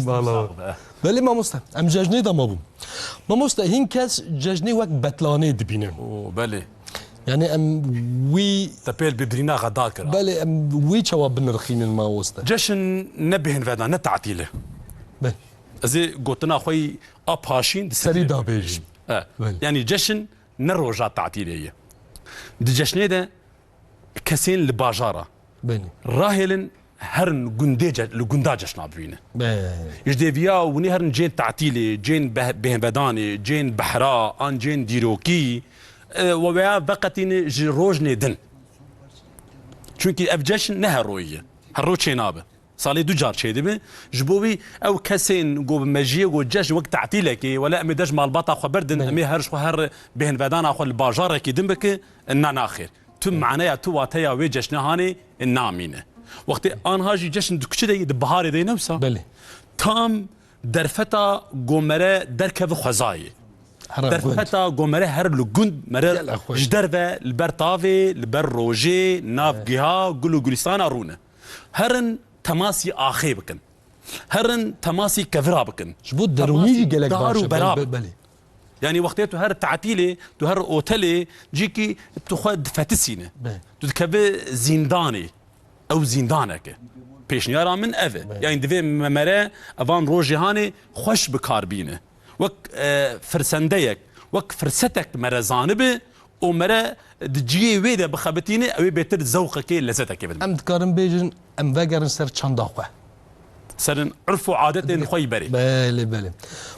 Bala. Sağ ol be. Belê mamosta, em cejnê de mabûn. Mamosta, hîn kes cejnê wek betlanê dibînin. Oo, belê. Yani em wî Te pêl bi birîna xwe dakira. Belê, em wî çawa binirxînin mamosta? Ceşn ne bêhnvedan, ne tatîl e. Belê. Ez ê gotina xwe yî a paşîn di Serî serî dabêjî. E. Belê. Yani ceşn ne roja tatîlê ye. Di ceşnê de kesên li bajara Belê. Rahêlin herin gundê ce-, li gunda ceşna bibîne. Belê. Ji dêviya winî herin cên tatîlê, cên beh-, bêhnvedanê, cên behra, an cên dîrokî, e, we veya veqetîne ji rojnê din. Çunkî ev ceşn ne her royî ye. Her ro çênabe. Salê du car çêdibe. Ji bo wî ew kesên ku bi mejiyê ku ceşn wek tatîlekê, wele em ê de ji malbata xwe berdin, Belê. Em ê her ji xwe her bêhnvedana xwe li bajarekî din bike, na naxêr. Tu maneya, tu wateya wê ceşnê hanê namîne. Wextê anha jî ceşn di kuçe de yî, di biharê de yî, ne wisa? Belê. Tam derfeta gomere derkeve xwezayê. Herre gund. Derfeta gomere her li gund mere Gele xweş. Ji derve li ber tavê, li ber rojê, nav Evet. giha, gul û gulistana rûne. Herin temasî axê bikin. Herin temasî kevira bikin. Ji bo derûnî jî gelek baş e, belê, belê. Yani wextê tu her tatîlê, tu her otelê, cîkî tu xwe difetisîne. Be. Tu dikeve zîndanê. Ew zîndanek e. Pêşniyara min ev e. Be. Yani divê me mere evan rojê hanê xweş bi kar bîne. Wek, e, firsendeyek, wek firsetek mere zanibe, û mere di cihê wê de bixebitîne, ew ê bêtir zewqekê, lezetekê bidin. Em dikarin bêjin, em vegerin ser çanda xwe. Serin urf û adetên xwe yî berê. Belê, belê.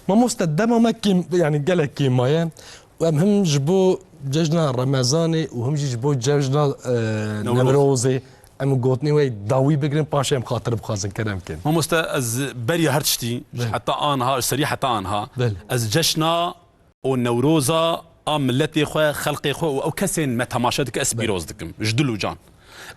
Mamoste, dema me kêm, yani gelek kêm maye û em him ji bo cejna Remezanê û him jî ji bo cejna, e, Newroz. Newrozê em gotinê we dawî bigirin, paşê em xatir bixwazin, kerem kin. Mamoste, ez beriya her tiştî, Belê. Heta anha, ji serî heta anha, Belê. Ez cejna û Newroza a miletê xwe, xelqê xwe û ew kesên me temaşe dike, ez Belê. Pîroz dikim, ji dil û can.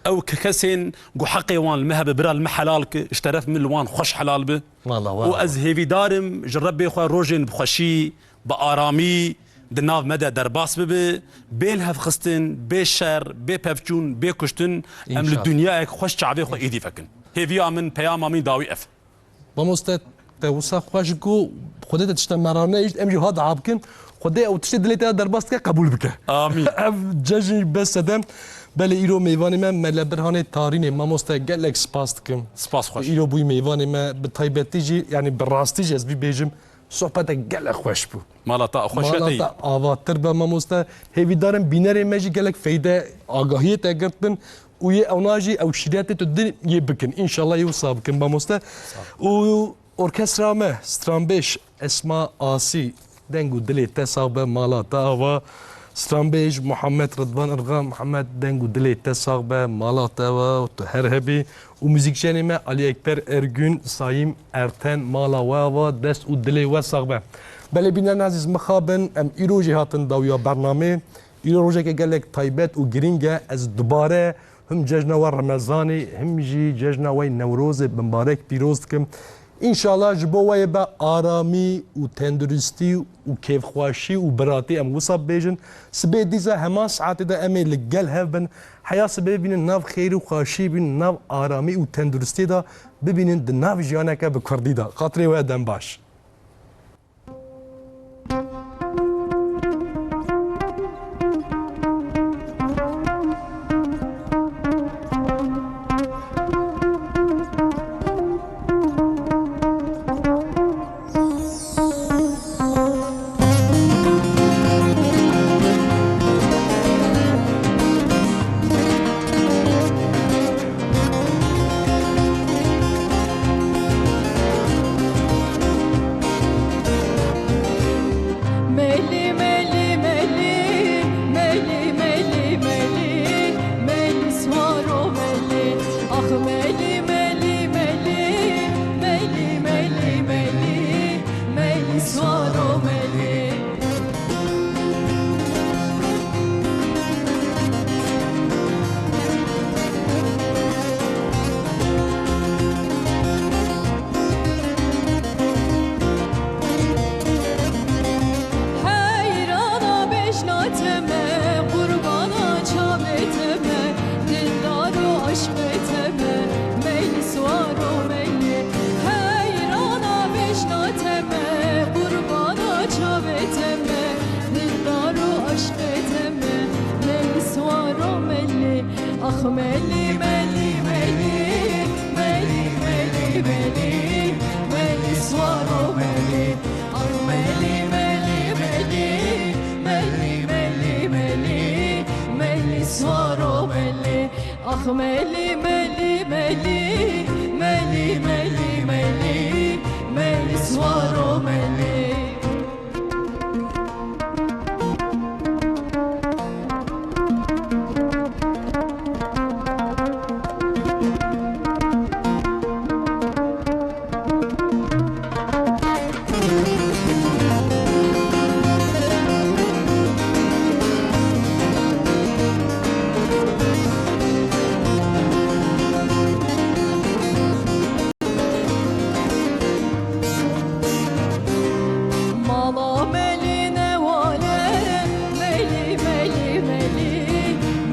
Ew ke-, kesên ku heqê wan li me hebe, bira li me helal ke, ji teref min li wan xweş helal bi. Wala, wala. Û ez hêvîdar im ji Rebbê xwe rojên bi xweşî, bi aramî, di nav me de derbas bibe, bê lihevxistin, bê şer, bê pevçûn, bê kuştin, em li, înşallah, dinyayek xweş çavê xwe êdî vekin. Hêviya min, peyama min dawî ev. Mamoste, te wisa xweş got, Xwedê te tişta me re nehişt, em jî ha dua bikin. Xwedê ew tiştê dilê te ya derbas dike, qebûl bike. Amîn. Ev cejnî bes sedem. Belê îro mêvanê me, Mele Birhanê Tarînê. Mamoste, gelek spas dikim. Spas xweş. Îro bûyî mêvanê me, bi taybetî jî, yanî bi rastî jî ez vî bêjim, sohbete gelek xweş bû. Mala te xweş. Mala te avatir be mamoste. Hêvîdarim bînerê me jî gelek feyde, agahiyê te girtin. Û yê ewna jî ew şîretê tu din yê bikin. Înşallah yê wisa bikin, mamoste. Û orkestra me, stranbêj Esma Asî, deng û dilê te sax be, mala te ava. Stranbêj Muhammed Ridvan Irga, Muhammed, deng û dilê te sax be, mala te ava, tu her hebî. Û muzîkjenê me Alî Ekber Ergün, Sayîm Erten, mala we ava, dest û dilê we sax be. Belê bînerên ezîz, mixabin, em îro jî hatin dawiya bernamê. Îro rojeke gelek taybet û girîng e. Ez dubare him cejna we Remezanê, him jî cejna we Newrozê bimbarek pîroz dikim. Înşallah ji bo we yê be aramî û tenduristî û kêfxweşî û biratî, em wisa bibêjin. Sibê dîsa heman saetê de em ê li gel hev bin. Heya sibê bibînin nav xêr û xweşî, bibînin nav aramî û tenduristiyê de, bibînin di nav jiyaneke bi kurdî de. Xatirê we dem baş. Melî, melî, melî, melî, melî, melî, melî, swaro melî. Ax melî, melî, melî, melî, melî, melî, melî, swaro melî. Heyrana bejna te me, qurbana çavê te me, dildar û eşqê te me, melî swaro melî. Heyrana bejna te me, qurbana çavê te me, dildar û eşqê te me, melî swaro melî. Ax melî, melî, melî, melî, melî, melî, melî swaro melî. Ax melî, melî, melî, melî, melî, melî, melî swaro melî. Ax melî, melî, melî, melî, melî, melî, melî swaro melî. Mala melî newale, melî, melî, melî,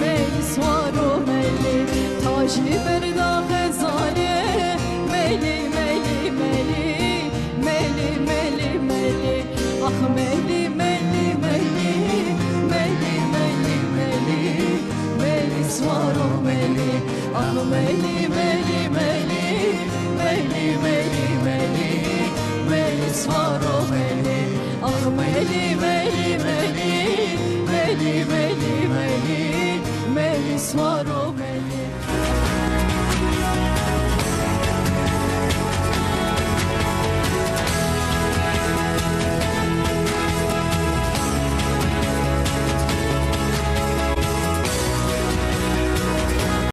melî swaro melî. Tajî berda xezale, melî, melî, melî, melî, melî, melî. Ax melî, melî, melî, melî, melî, melî, melî swaro melî. Ax melî, melî, melî, melî, melî, melî, melî swaro melî. Ax melî, melî, melî, melî, melî, melî, melî swaro